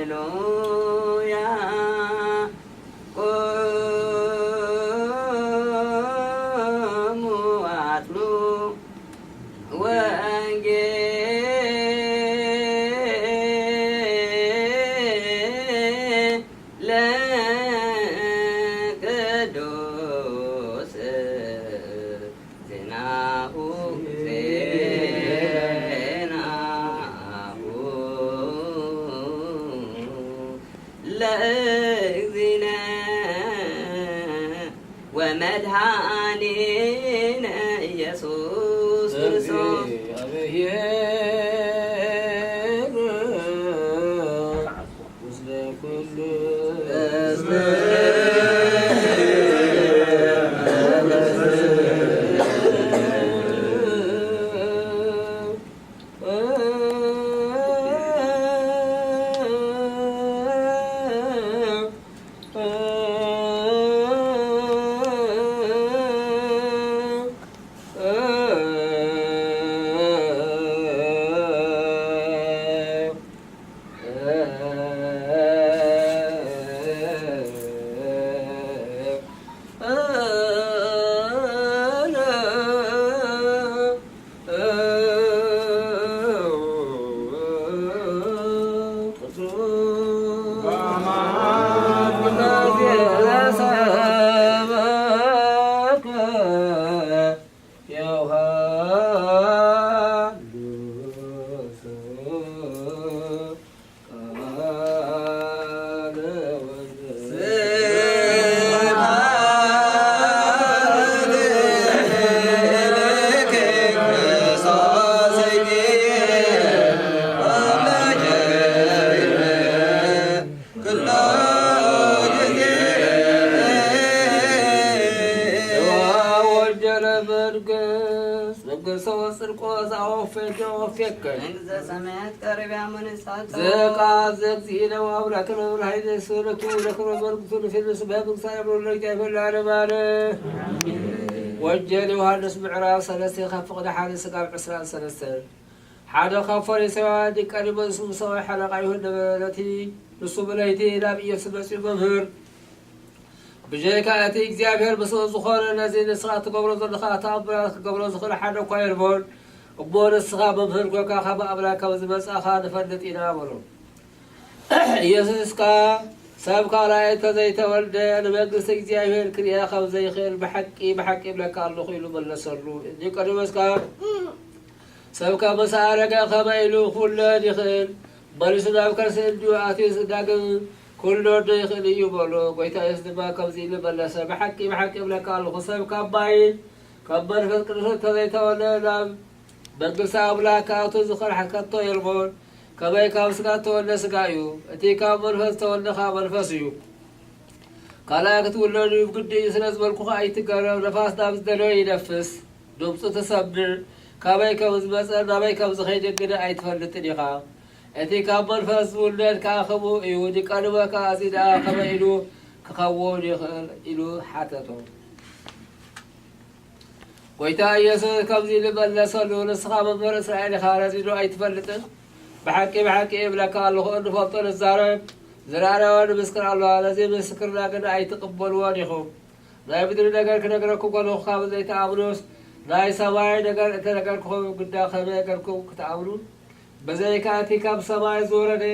ሃሌሉያ። ቁሙ አጽንዑ ወንጌለ ቅዱስ ዜናሁ ዜናሁ ለእግዚእነ ወመድኃኒነ ኢየሱስ ክርስቶስ። ሰው ጽድቆ ዘአወፈጀ ወፌከ። መንግስተ ሰማያት ቀርቢያ መንሳት። ዘቃ ዘግዚእነ ወአምላክነ ወመድኃኒነ ስእለቱ ለክብረ መንግስቱ ንፊልስ በብግሳኤ ብሎ ለእግዚአብሔር ለዓለመ ዓለም። ወንጌል ዮሐንስ ምዕራፍ ሰለስተ ካብ ፍቕዲ ሓደ ስጋብ ዕስራን ሰለስተን። ሓደ ካብ ፈሪሳውያን ኒቆዲሞስ ምስ ሰብኣይ ሓለቃ ይሁዳ ነበረ። ነቲ ንሱ ብለይቲ ናብ ኢየሱስ መጺኡ፣ መምህር፣ ብጀካ እቲ እግዚኣብሔር ብስሙ ዝኾነ ነዚ ንስኻ ትገብሮ ዘለኻ ተኣምራት ክገብሮ ዝኽእል ሓደ እኳ የልቦን። እሞ ንስኻ መምህር ጐይታ ካብ ኣምላኽ ከም ዝመጻእኻ ንፈልጥ ኢና በሎ። ኢየሱስ ከኣ ሰብ ካልኣይ እንተዘይተወልደ ንመንግስቲ እግዚኣብሔር ክርእያ ከም ዘይኽእል ብሓቂ ብሓቂ እብለካ ኣለኹ ኢሉ መለሰሉ። ኒቆዲሞስ ከኣ ሰብ ካብ ምስ ኣረገ ከመይ ኢሉ ክውለድ ይኽእል? መሊሱ ናብ ከርሲ እንዲሁ ኣትዩስ ዳግም ክውለድ ዶ ይኽእል እዩ በሎ። ጐይታ ኢየሱስ ድማ ከምዚ ኢሉ መለሰ፣ ብሓቂ ብሓቂ እብለካ ኣለኹ፣ ሰብ ካብ ማይን ካብ መንፈስ ቅዱስ እንተዘይተወልደ ናብ መንግስቲ ኣምላኽ ክኣቱ ዝኽእል ከቶ የልቦን። ከመይ ካብ ስጋ እተወልደ ስጋ እዩ፣ እቲ ካብ መንፈስ ዝተወልደ ኸኣ መንፈስ እዩ። ካልኣይ ክትውለዱ ብግዲ እዩ ስለ ዝበልኩኻ ኣይትገረም። ነፋስ ናብ ዝደለዮ ይነፍስ፣ ድምፁ ትሰምዕ፣ ካበይ ከም ዝመፀ ናበይ ከም ዝኸይደ ግን ኣይትፈልጥን ኢኻ። እቲ ካብ መንፈስ ዝውለድ ከኣ ከምኡ እዩ። ኒቆዲሞስ ከኣ እዚ ደኣ ከመይ ኢሉ ክኸውን ይኽእል? ኢሉ ሓተቶ። ጐይታ ኢየሱስ ከምዚ ኢሉ መለሰሉ፣ ንስኻ መምህር እስራኤል ኢኻ፣ ነዚ ዶ ኣይትፈልጥን? ብሓቂ ብሓቂ እብለካ ኣለኹ፣ እንፈልጦ ንዛረብ፣ ዝረኣናዮ ንምስክር ኣለዋ፣ ነዚ ምስክርና ግን ኣይትቕበልዎን ኢኹም። ናይ ምድሪ ነገር ክነግረኩም ከለኹ ካብ ዘይትኣምኑስ፣ ናይ ሰማይ ነገር እንተነገርኩኹም ግዳ ከመይ ጌርኩም ክትኣምኑ? ብዘይካ እቲ ካብ ሰማይ ዝወረደ፣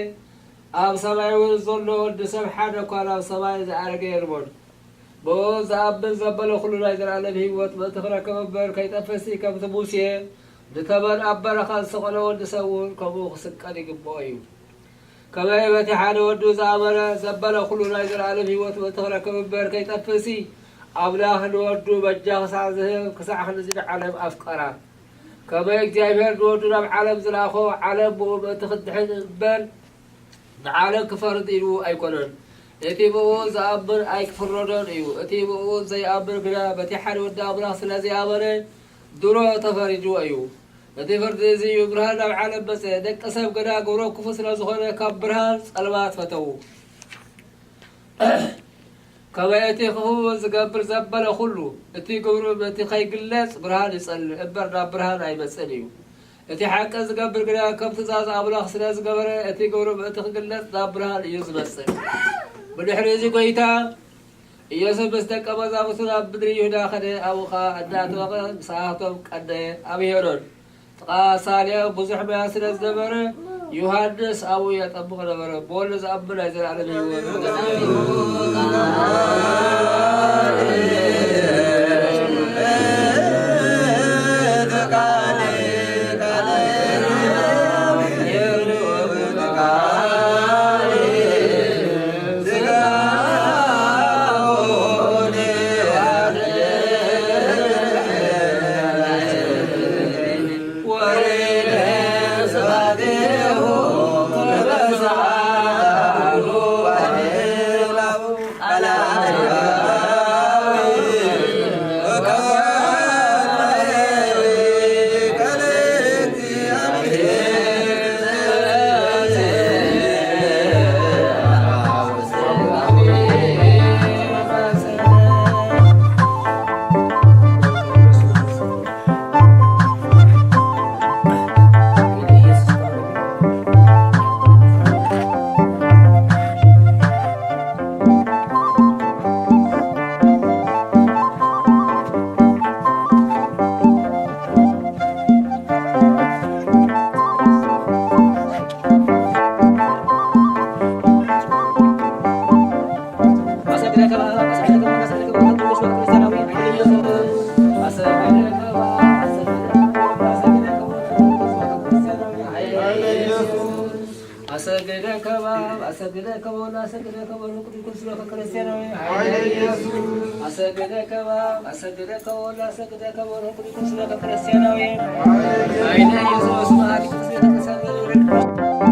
ኣብ ሰማይ እውን ዘሎ ወዲ ሰብ ሓደ እኳ ናብ ሰማይ ዝኣረገ የልቦን። ብኡ ዝኣምን ዘበለ ኩሉ ናይ ዘለኣለም ህይወት ምእንቲ ክረክብ እምበር ከይጠፍእሲ፣ ከምቲ ሙሴ ንተመን ኣብ በረኻ ዝሰቐሎ ወዲ ሰብ እውን ከምኡ ክስቀል ይግብኦ እዩ። ከመይ በቲ ሓደ ወዱ ዝኣመነ ዘበለ ኩሉ ናይ ዘለኣለም ህይወት ምእንቲ ክረክብ እምበር ከይጠፍእሲ፣ ኣምላኽ ንወዱ በጃ ክሳዕ ዝህብ ክሳዕ ክንድዚ ንዓለም ኣፍቀራ። ከመይ እግዚኣብሔር ንወዱ ናብ ዓለም ዝለኣኾ፣ ዓለም ብኡ ምእንቲ ክትድሕን እምበር ንዓለም ክፈርድ ኢሉ ኣይኮነን። እቲ ብኡ ዝኣምን ኣይክፍረዶን እዩ። እቲ ብኡ ዘይኣምን ግና በቲ ሓደ ወዲ ኣምላኽ ስለ ዘይኣመነ ድሮ ተፈሪድዎ እዩ። እቲ ፍርዲ እዚ እዩ፣ ብርሃን ናብ ዓለም መጸ፣ ደቂ ሰብ ግና ግብሮም ክፉእ ስለ ዝኾነ ካብ ብርሃን ጸልማት ፈተዉ። ከመይ እቲ ክፉእ ዝገብር ዘበለ ኩሉ እቲ ግብሩ በቲ ከይግለጽ ብርሃን ይጸልእ እምበር ናብ ብርሃን ኣይመጽእን እዩ። እቲ ሓቂ ዝገብር ግና ከም ትእዛዝ ኣምላኽ ስለ ዝገበረ እቲ ግብሩ ምእንቲ ክግለጽ ናብ ብርሃን እዩ ዝመጽእ። ብድሕሪ እዚ ጐይታ ኢየሱስ ምስ ደቀ መዛሙርቱ ናብ ምድሪ ይሁዳ ኸደ፣ ኣብኡ ኸኣ እናጠመቐ ምሳቶም ቀነየ። ኣብ ሄኖን ጥቓ ሳሌም ብዙሕ ማያት ስለ ዝነበረ ዮሃንስ ኣብኡ የጠምቕ ነበረ። ብወልድ ዝኣምን ናይ ዘለኣለም ህይወት አሰግደከ በአብ አሰግደከ በወልድ አሰግደከ በመንፈስ ቅዱስ ስመከ ክርስቲያናዊ ኃይለ ኢየሱስ። አሰግደከ በአብ አሰግደከ በወልድ አሰግደከ በመንፈስ ቅዱስ ስመከ ክርስቲያናዊ ኃይለ ኢየሱስ። ስብሐት ቅዱስ ቤተክርስቲያን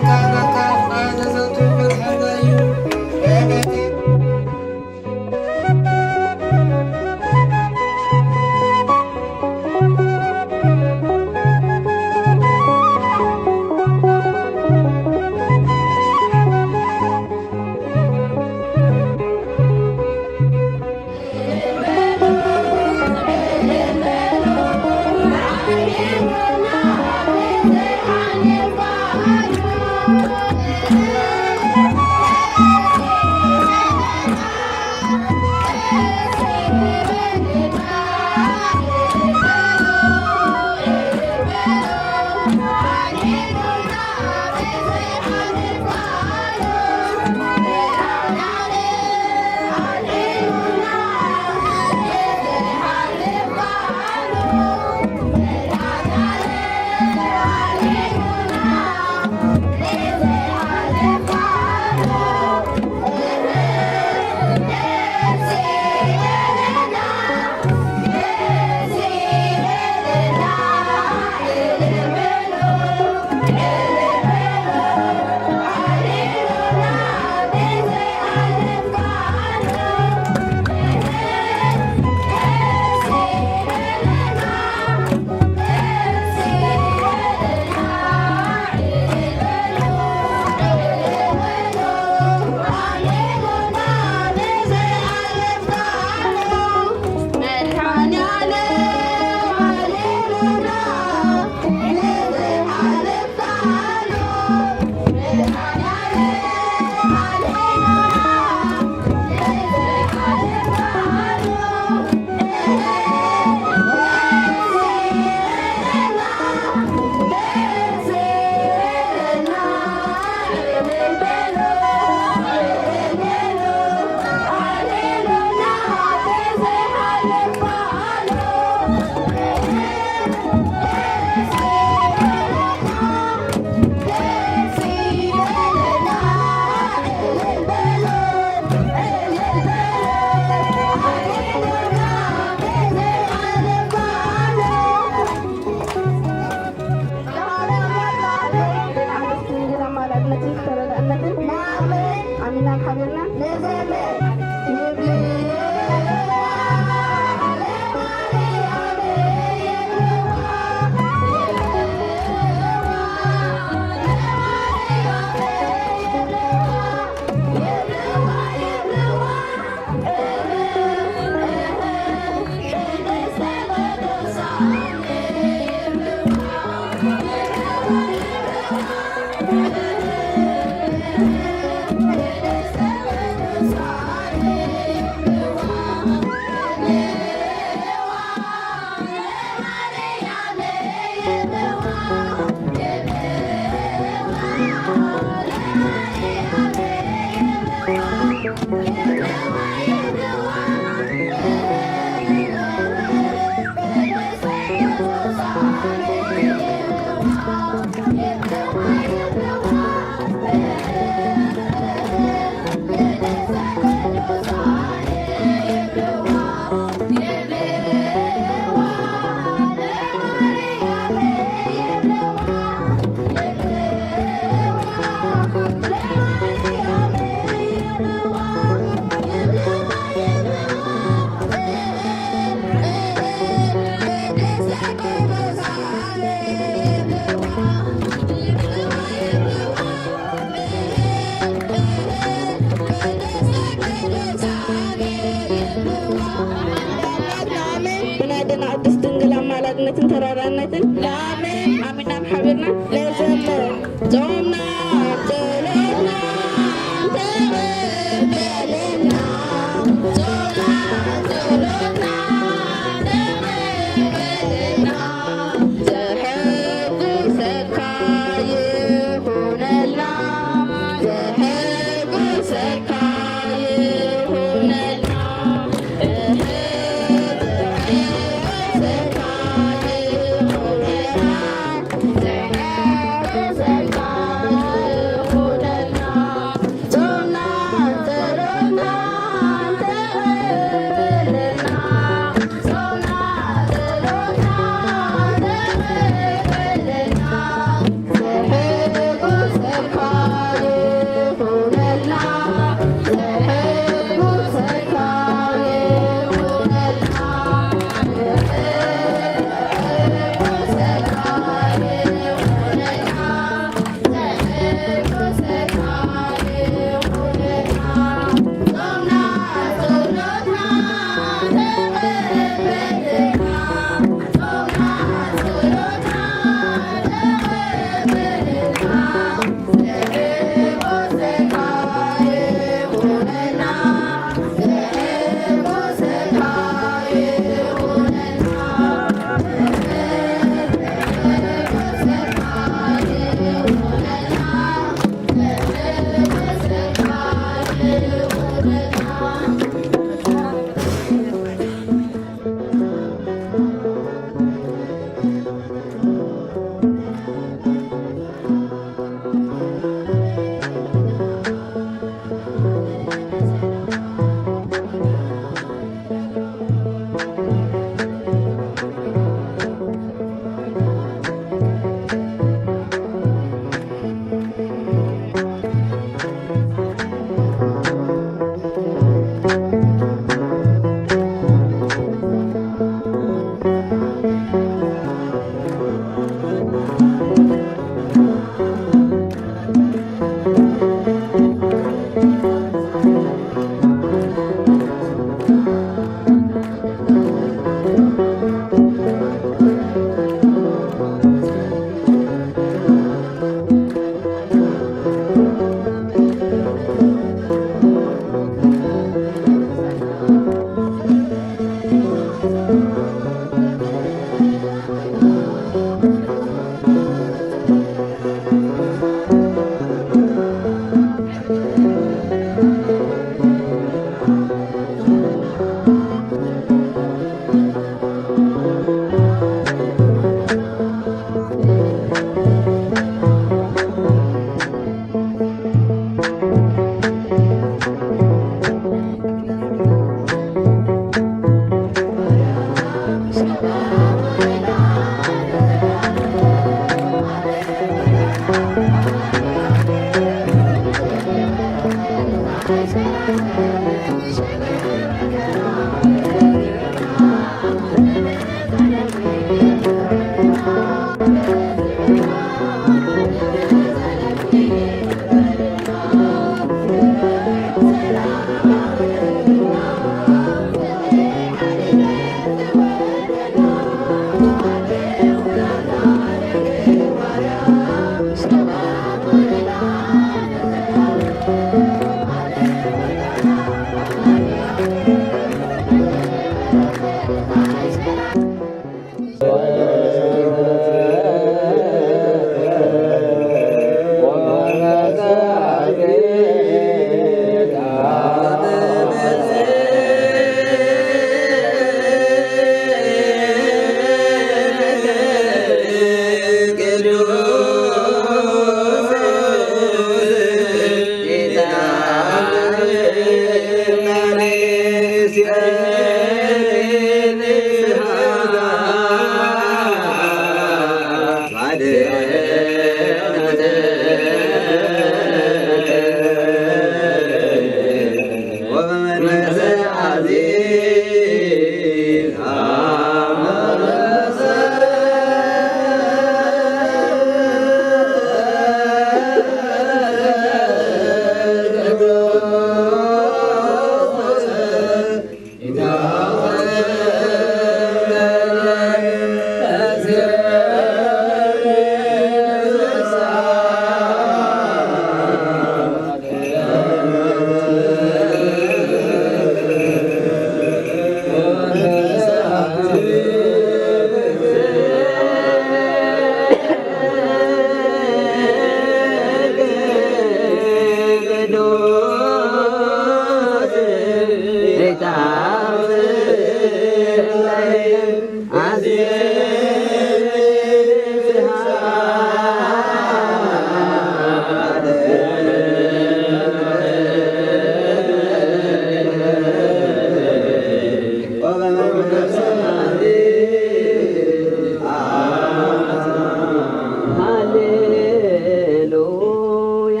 ሃሌሉያ።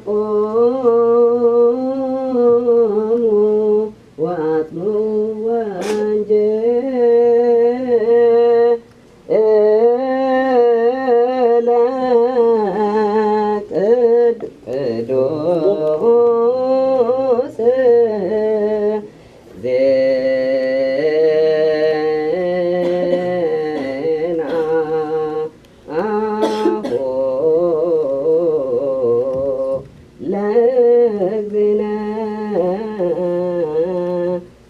ቁሙ ወአጽንዑ ወንጌለ ቅዱስ ዜና አሁ ለእግዚእነ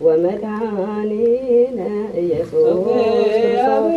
ወመድኃኒነ ኢየሱስ ክርስቶስ።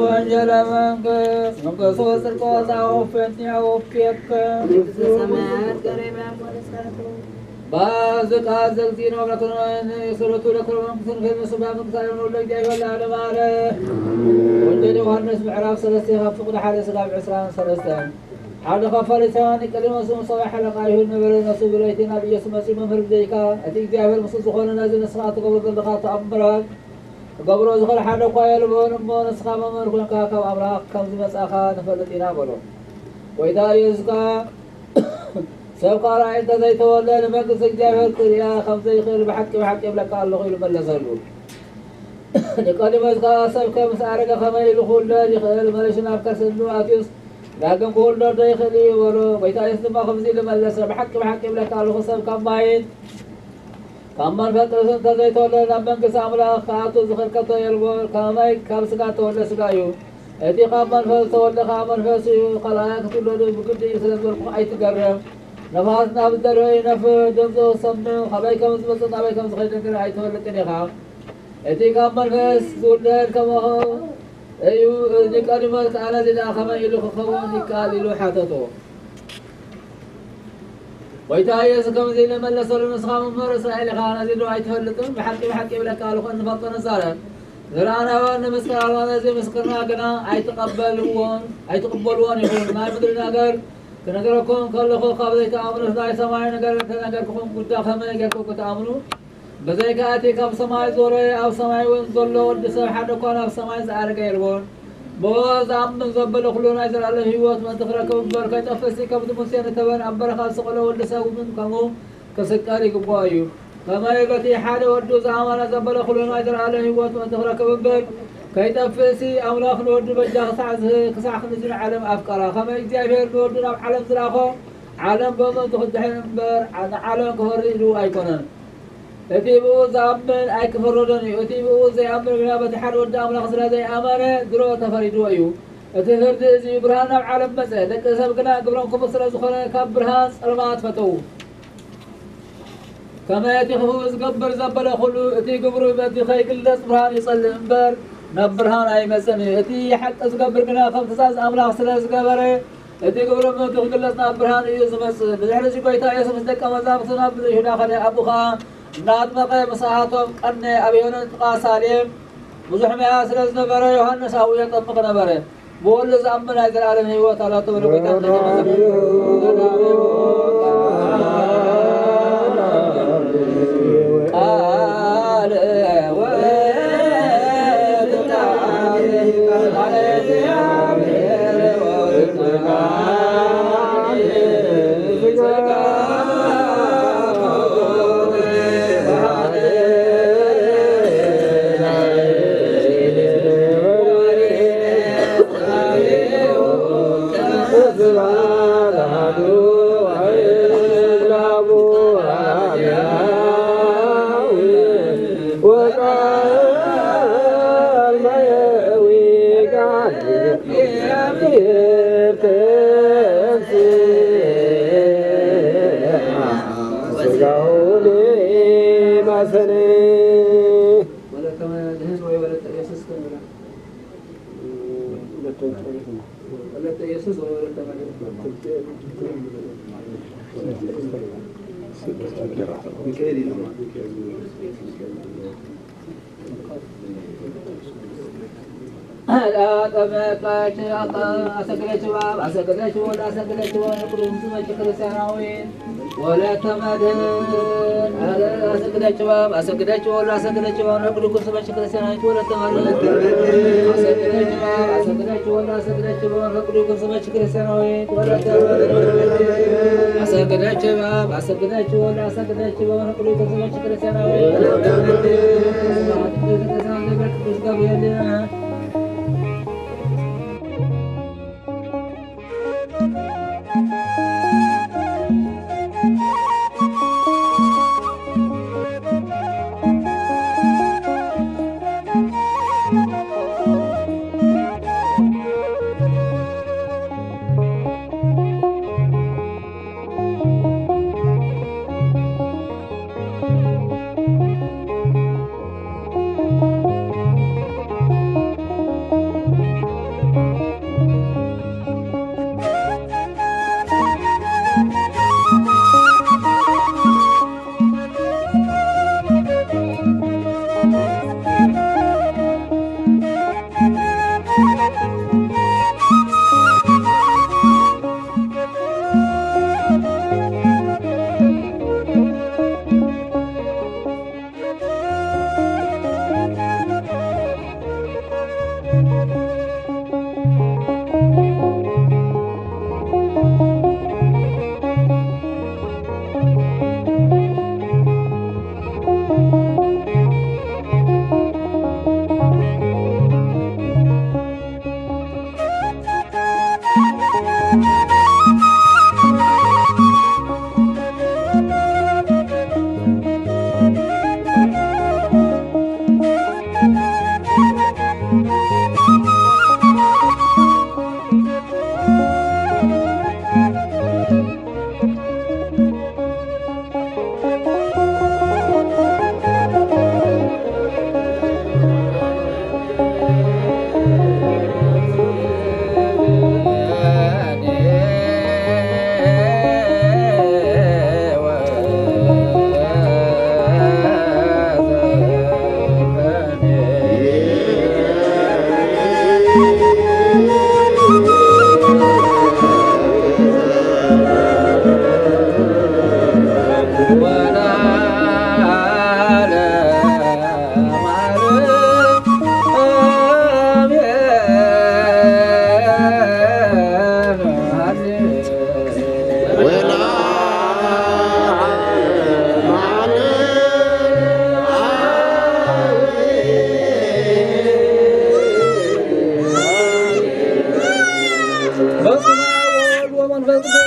ወንጌለ መንግስት መንግስቱ ጽድቆ ዛውፈት ያውፌከ። መንግስተ ሰማያት ቀሪባ። በአብ ዘቃል ዘግዚእነ አምላክነ የሰረቱ ለክብረ መንግስትን ከመ ሰብአ መንግስት ዓለም ለእግዚአብሔር ለዓለመ ዓለም። ወንጌል ዮሐንስ ምዕራፍ ሰለስተ ካብ ፍቁድ ሓደ ስጋብ ዕስራን ሰለስተን። ሓደ ካብ ፈሪሳውያን ኒቆዲሞስ ንሰብዓ ሓለቃ ይሁድ ነበረ። ነሱ ብለይቲ ናብ ኢየሱስ መጺኡ፣ መምህር ብዘይካ እቲ እግዚኣብሔር ምስኡ ዝኾነ ነዚ ንስኻ ትገብሮ ዘለኻ ተኣምራት ክገብሮ ዝኽእል ሓደ እኳ የልቦን። እሞ ንስኻ መምህር ኮንካ ካብ ኣምላኽ ከም ዝመጻኻ ንፈልጥ ኢና በሎ። ጐይታ ኢየሱስ ከኣ ሰብ ካልኣይ እንተ ዘይተወልደ ንመንግስቲ እግዚኣብሔር ክርእያ ከም ዘይኽእል ብሓቂ ብሓቂ እብለካ ኣለኹ ኢሉ መለሰሉ። ኒቆዲሞስ ከኣ ሰብ ከምስ ኣረገ ከመይ ኢሉ ክውለድ ይኽእል? መሪሹ ናብ ከርሰ እኑ ኣትዩስ ዳግም ክውለድ ዶ ይኽእል እዩ በሎ። ጐይታ ኢየሱስ ድማ ከምዚ ኢሉ መለሰ፣ ብሓቂ ብሓቂ እብለካ ኣለኹ ሰብ ካብ ማይን ካብ መንፈስ ቅዱስ እንተ ዘይተወልደ ናብ መንግስቲ ኣምላኽ ክኣቱ ዝኽእል ከቶ የልቦን። ከመይ ካብ ስጋ እተወልደ ስጋ እዩ፣ እቲ ካብ መንፈስ ዝተወልደ ከኣ መንፈስ እዩ። ካልኣይ ክትውለዱ ብግዲ እዩ ስለ ዝበልኩ ኣይትገረም። ነፋስ ናብ ዝደለዮ ይነፍሕ፣ ድምፁ ክትሰምዕ፣ ካበይ ከም ዝመጽእ ናበይ ከም ዝኸይድ ግን ኣይትፈልጥን ኢኻ። እቲ ካብ መንፈስ ዝውለድ ከማኹ እዩ። ኒቆዲሞስ ከኣ ነዚ ደኣ ከመይ ኢሉ ክኸውን ይከኣል? ኢሉ ሓተቶ። ጐይታ ኢየሱስ ከምዚ ኢሉ መለሰሉ፣ ንስኻ መምህር እስራኤል ኢኻ፣ ነዚ ዶ ኣይትፈልጥን? ብሓቂ ብሓቂ እብለካ ኣለኹ፣ እንፈልጦ ንዛረብ። ዝረኣናዮን ንምስክር ኣልማዝ እዚ ምስክርና ግና ኣይትቐበልዎን፣ ኣይትቕበልዎን ኢኹም። ናይ ምድሪ ነገር ክነገረኩም ከለኹ ካብ ዘይትኣምኑ ናይ ሰማይ ነገር እንተነገርኩኹም ግዳ ከመይ ጌርኩም ክትኣምኑ? ብዘይካ እቲ ካብ ሰማይ ዝወረደ ኣብ ሰማይ እውን ዘሎ ወዲ ሰብ ሓደ እኳ ናብ ሰማይ ዝኣረገ የልቦን። ብኡ ዝኣምን ዘበለ ኩሉ ናይ ዘለኣለም ህይወት ምእንቲ ክረክብ እምበር ከይጠፍእሲ ከምቲ ሙሴ ንተበን ኣብ በረኻ ዝሰቐሎ ወዲ ሰብ እውን ከምኡ ክስቀል ይግብኦ እዩ። ከመይ በቲ ሓደ ወዱ ዝኣመነ ዘበለ ኩሉ ናይ ዘለኣለም ህይወት ምእንቲ ክረክብ እምበር ከይጠፍእሲ ኣምላኽ ንወዱ በጃ ክሳዕ ዝህብ ክሳዕ ክንድዚ ንዓለም ኣፍቀራ። ከመይ እግዚኣብሔር ንወዱ ናብ ዓለም ዝለኣኾ ዓለም ብምእንቲ ክድሕን እምበር ንዓለም ክፈርድ ኢሉ ኣይኮነን። እቲ ብኡ ዝኣምን ኣይክፈረዶን እዩ። እቲ ብኡ ዘይኣምን ግና በቲ ሓደ ወዲ ኣምላኽ ስለ ዘይኣመነ ድሮ ተፈሪድዎ እዩ። እቲ ፍርዲ እዚ ብርሃን ናብ ዓለም መጸ፣ ደቂ ሰብ ግና ግብሮም ክፉእ ስለ ዝኾነ ካብ ብርሃን ጸልማት ፈተዉ። ከመይ እቲ ክፉእ ዝገብር ዘበለ ኩሉ እቲ ግብሩ በቲ ከይግለጽ ብርሃን ይጸልእ እምበር ናብ ብርሃን ኣይመጽእን እዩ። እቲ ሓቂ ዝገብር ግና ከም ትእዛዝ ኣምላኽ ስለ ዝገበረ እቲ ግብሩ ምእንቲ ክግለጽ ናብ ብርሃን እዩ ዝመጽእ። ብድሕሪ እዚ ጐይታ ኢየሱስ ምስ ደቀ መዛሙርቱ ናብ ምድሪ ይሁዳ ኸደ። ኣብኡ ኸኣ እናኣጥመቐ ምሳቶም ቀነ። ኣብ ሄኖን ጥቓ ሳሌም ብዙሕ ማያት ስለ ዝነበረ ዮሃንስ ኣብኡ የጠምቕ ነበረ። ብወሉ ዝኣምን ናይ ዘለኣለም ህይወት ኣላቶ ብሎ ጐይታ ቃል አሰግደች እባብ፣ አሰግደች ወልድ፣ አሰግደች ወመንፈስ ቅዱስ ስመች ክርስቲያናዊት ወለተ መድህን። አሰግደች እባብ፣ አሰግደች ወልድ፣ አሰግደች ወመንፈስ ቅዱስ ስመች ክርስቲያናዊት ወለተ መድህን። አሰግደች እባብ፣ አሰግደች ወልድ፣ አሰግደች ወመንፈስ ቅዱስ ስመች ክርስቲያናዊት ወለተ መድህን። አሰግደች እባብ፣ አሰግደች ወልድ፣ አሰግደች ወመንፈስ ቅዱስ ስመች ክርስቲያናዊት ወለተ መድህን። ስብሐት ለእግዚእነ ለቅዱስ ገብርኤል።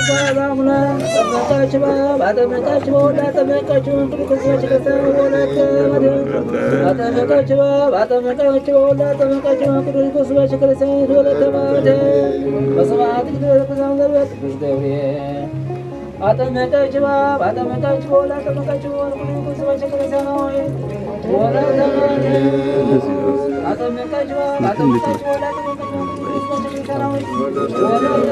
አብ አቡነ አጠመቀች በአብ አጠመቀች በወልድ አጠመቀች መንቅዱስ ቅዱስ ቤተክርስቲያን ወለተ መድኃኒት አጠመቀች በአብ አጠመቀች በወልድ አጠመቀች መንቅዱስ ቅዱስ ቤተክርስቲያን ወለተ መድኃኒት በሰማዕት ቅዱስ ቤተክርስቲያን ዘርበት ቅዱስ ገብርኤል አጠመቀች በአብ አጠመቀች በወልድ አጠመቀች መንቅዱስ ቅዱስ ቤተክርስቲያን ሆይ ወለተ መድኃኒት አጠመቀች በአብ አጠመቀች በወልድ አጠመቀች መንቅዱስ ቅዱስ ቤተክርስቲያን ሆይ ወለተ መድኃኒት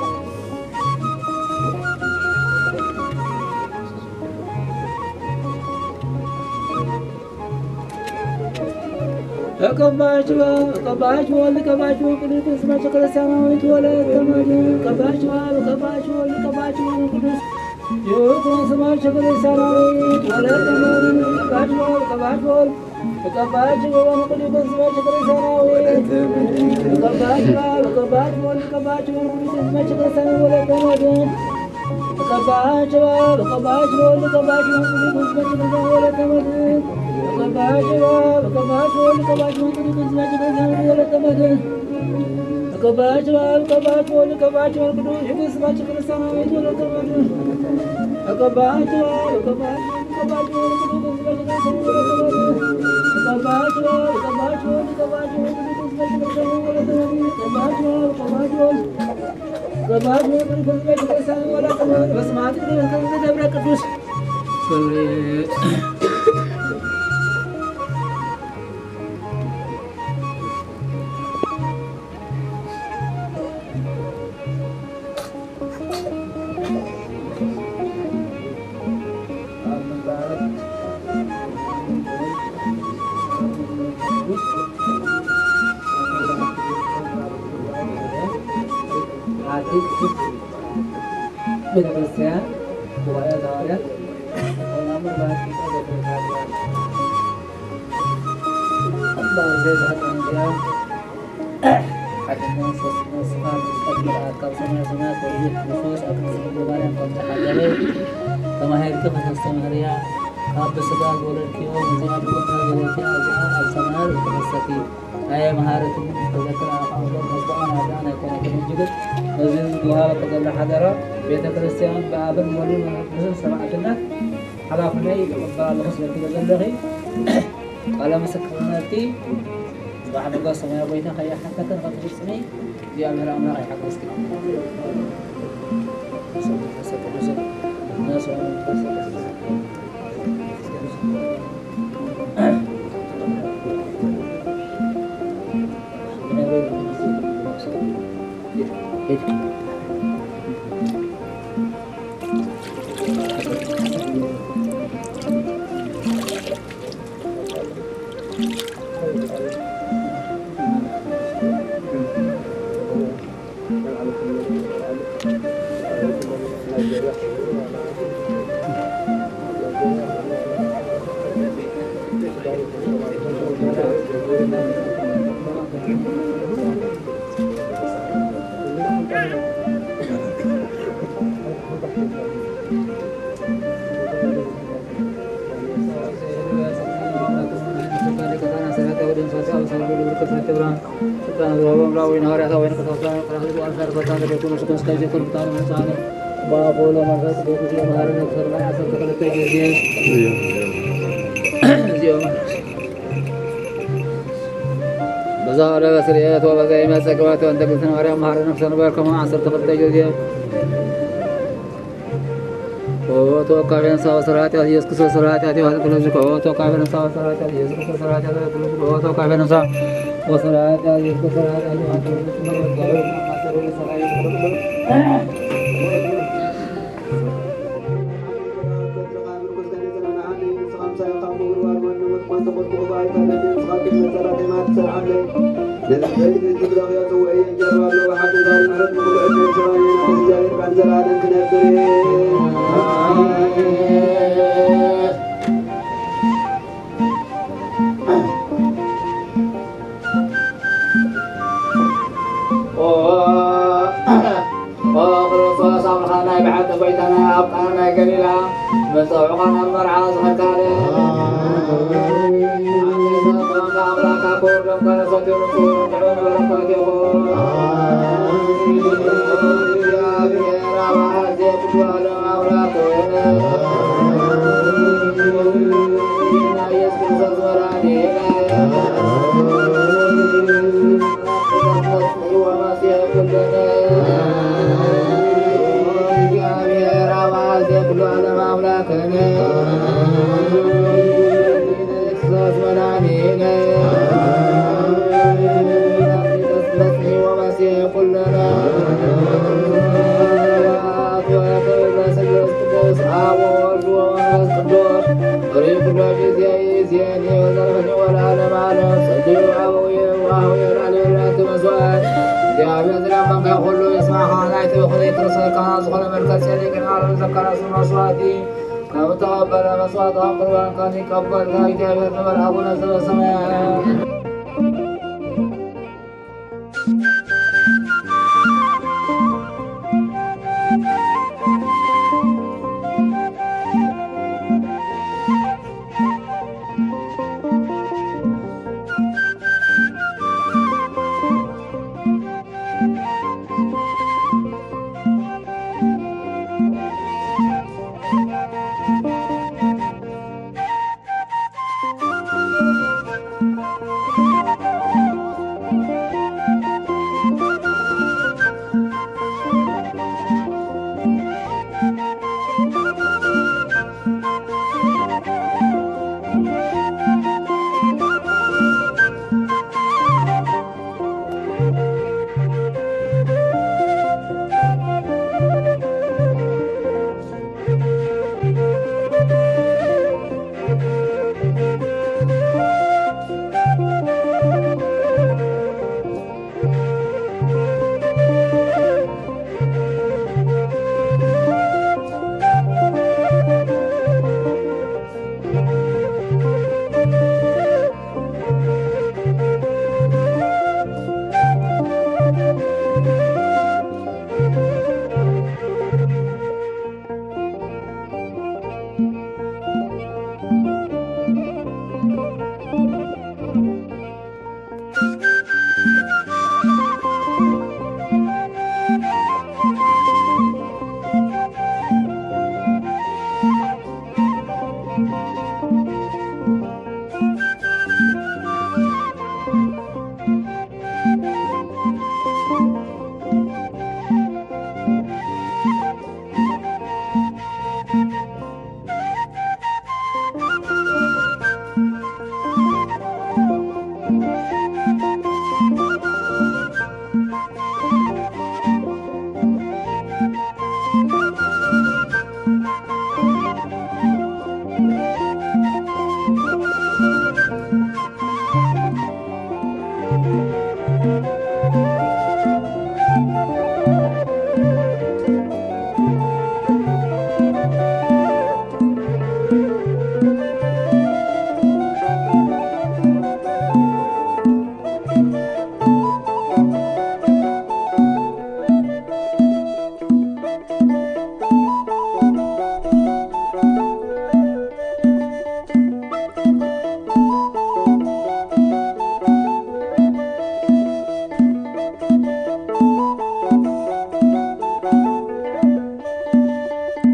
ተቀባች በአብ ተቀባች በወልድ ተቀባች በመንፈስ ቅዱስ ስመ ክርስቲያናዊት ወለተ መድኃኒት ተቀባች በአብ ተቀባች በወልድ ተቀባች በመንፈስ ቅዱስ ይኩን ስመ ክርስቲያናዊት ወለተ መድኃኒት ተቀባች በአብ ተቀባች በወልድ ተቀባች በመንፈስ ቅዱስ ስመ ክርስቲያናዊት ተቀባች በአብ ተቀባች በወልድ ተቀባች በመንፈስ ቅዱስ ስመ ክርስቲያናዊት ወለተ መድኃኒት ተቀባች በአብ ተቀባች በወልድ ተቀባች በመንፈስ ቅዱስ ስመ ክርስቲያናዊት ወለተ መድኃኒት ተቀባች በአብ ተቀባች በወልድ ተቀባች በመንፈስ ቅዱስ ስመ ክርስቲያናዊት ወለተ መድኃኒት ተቀባች በአብ ተቀባች በወልድ ተቀባች በመንፈስ ቅዱስ ይኩን ስመ ክርስቲያናዊት ወለተ መድኃኒት ተቀባች በአብ ተቀባች በወልድ ተቀባች በመንፈስ ቅዱስ ስመ ክርስቲያናዊት ወለተ መድኃኒት ተቀባች በአብ ተቀባች በወልድ ተቀባች በመንፈስ ቅዱስ ስመ ክርስቲያናዊት ወለተ መድኃኒት ተቀባች በአብ ተቀባች በወልድ ተቀባች በመንፈስ ቅዱስ ስመ ክርስቲያናዊት ወለተ መድኃኒት በስመ አብ ወወልድ ወመንፈስ ቅዱስ ገብረ ቅዱስ ገብርኤል ቤተክርስቲያን ጉባኤ ሐዋርያት ወመንበር ባሕቲት ቤተክርስቲያን ባርቤት ሐፀንዚያ ሓድነት ሶስትነት ስብሐት መስቀል መልአክ ካብ ሰማይ ሰማያት ወርዱ ክርስቶስ ኣብ ቅድስት ድንግል ማርያም ከም ተሓደረ ተማሂርኪ ከተስተምህርያ ካብ ብስጋ ዝወለድክዮ ነዚኣ ብጎና ዝበልክያ እዚኣ ኣብ ሰማያት ዝተኸሰቲ ናይ መሃረትን ተዘክር ኣኻውሎ መስዋዕን ኣዳን ኣይኮነትን እንጂ ግን ነዚ ዝወሃበ ከዘሎ ሓደራ ቤተ ክርስቲያን ብኣብን ወልድን መንፈስ ቅዱስን ሰማዕትነት ሓላፍነይ ይቕበል ኣለኹ ስለ ትብል ዘለኺ ቃለ ምስክርነትኪ ጽባሕ ንጋስ ሰማያዊ ጎይታ ከይሓተተ ንኸትፍጽሚ እግዚኣብሔር ኣምላኽ ይሓግዝኪ። በዛ ወደ በስርየት ወበዛ ይመጽእ ግባት ወንተ ግዝን ማርያም መሐረነ ሰንበር ከመ ዓሰርተ ክልተ ጊዜ ኦ ተወካፌ ንስሓ ወሰራይ ኃጢአት ኢየሱስ ክርስቶስ ሰራይ ኃጢአት ዮሐንስ ክለዝኮ ኦ ተወካፌ ንስሓ ወሰራይ ኃጢአት ኢየሱስ ክርስቶስ ሰራይ ኃጢአት ዮሐንስ ክለዝኮ ኦ ተወካፌ ንስሓ ወሰራይ ኃጢአት ኢየሱስ ክርስቶስ ሰራይ ኃጢአት ዮሐንስ ክለዝኮ ኦ ክርስቶስ ኣምላኽና ናይ ብሓቂ ጎይታና ኣብ ቃና ናይ ገሊላ መጸውዕኻ ናብ መርዓ ዝኸድካለ ኣምላካ ክቡር ደምካ ተሰትዩ ንጹር ንዑ ንበረከት ይኹን። እግዚኣብሔር ኣብ ኣሐዜ ኩሉ ዓለም ኣምላክ ኢየሱስ ክርስቶስ ወላዲነ እግዚኣብሔር ዝለመንካ ኩሉ የስማዕካ። ናይቲ ብኹሪ ክርስቶስ ካህናት ዝኾነ መልከ ጼዴቅን ኣሮን ዘካርያስን መስዋዕቲ ከም እተቐበለ መስዋዕትኻን ቁርባንካን ይቀበል። ካብ እግዚኣብሔር ንበር ኣቡነ ዘበሰማያት።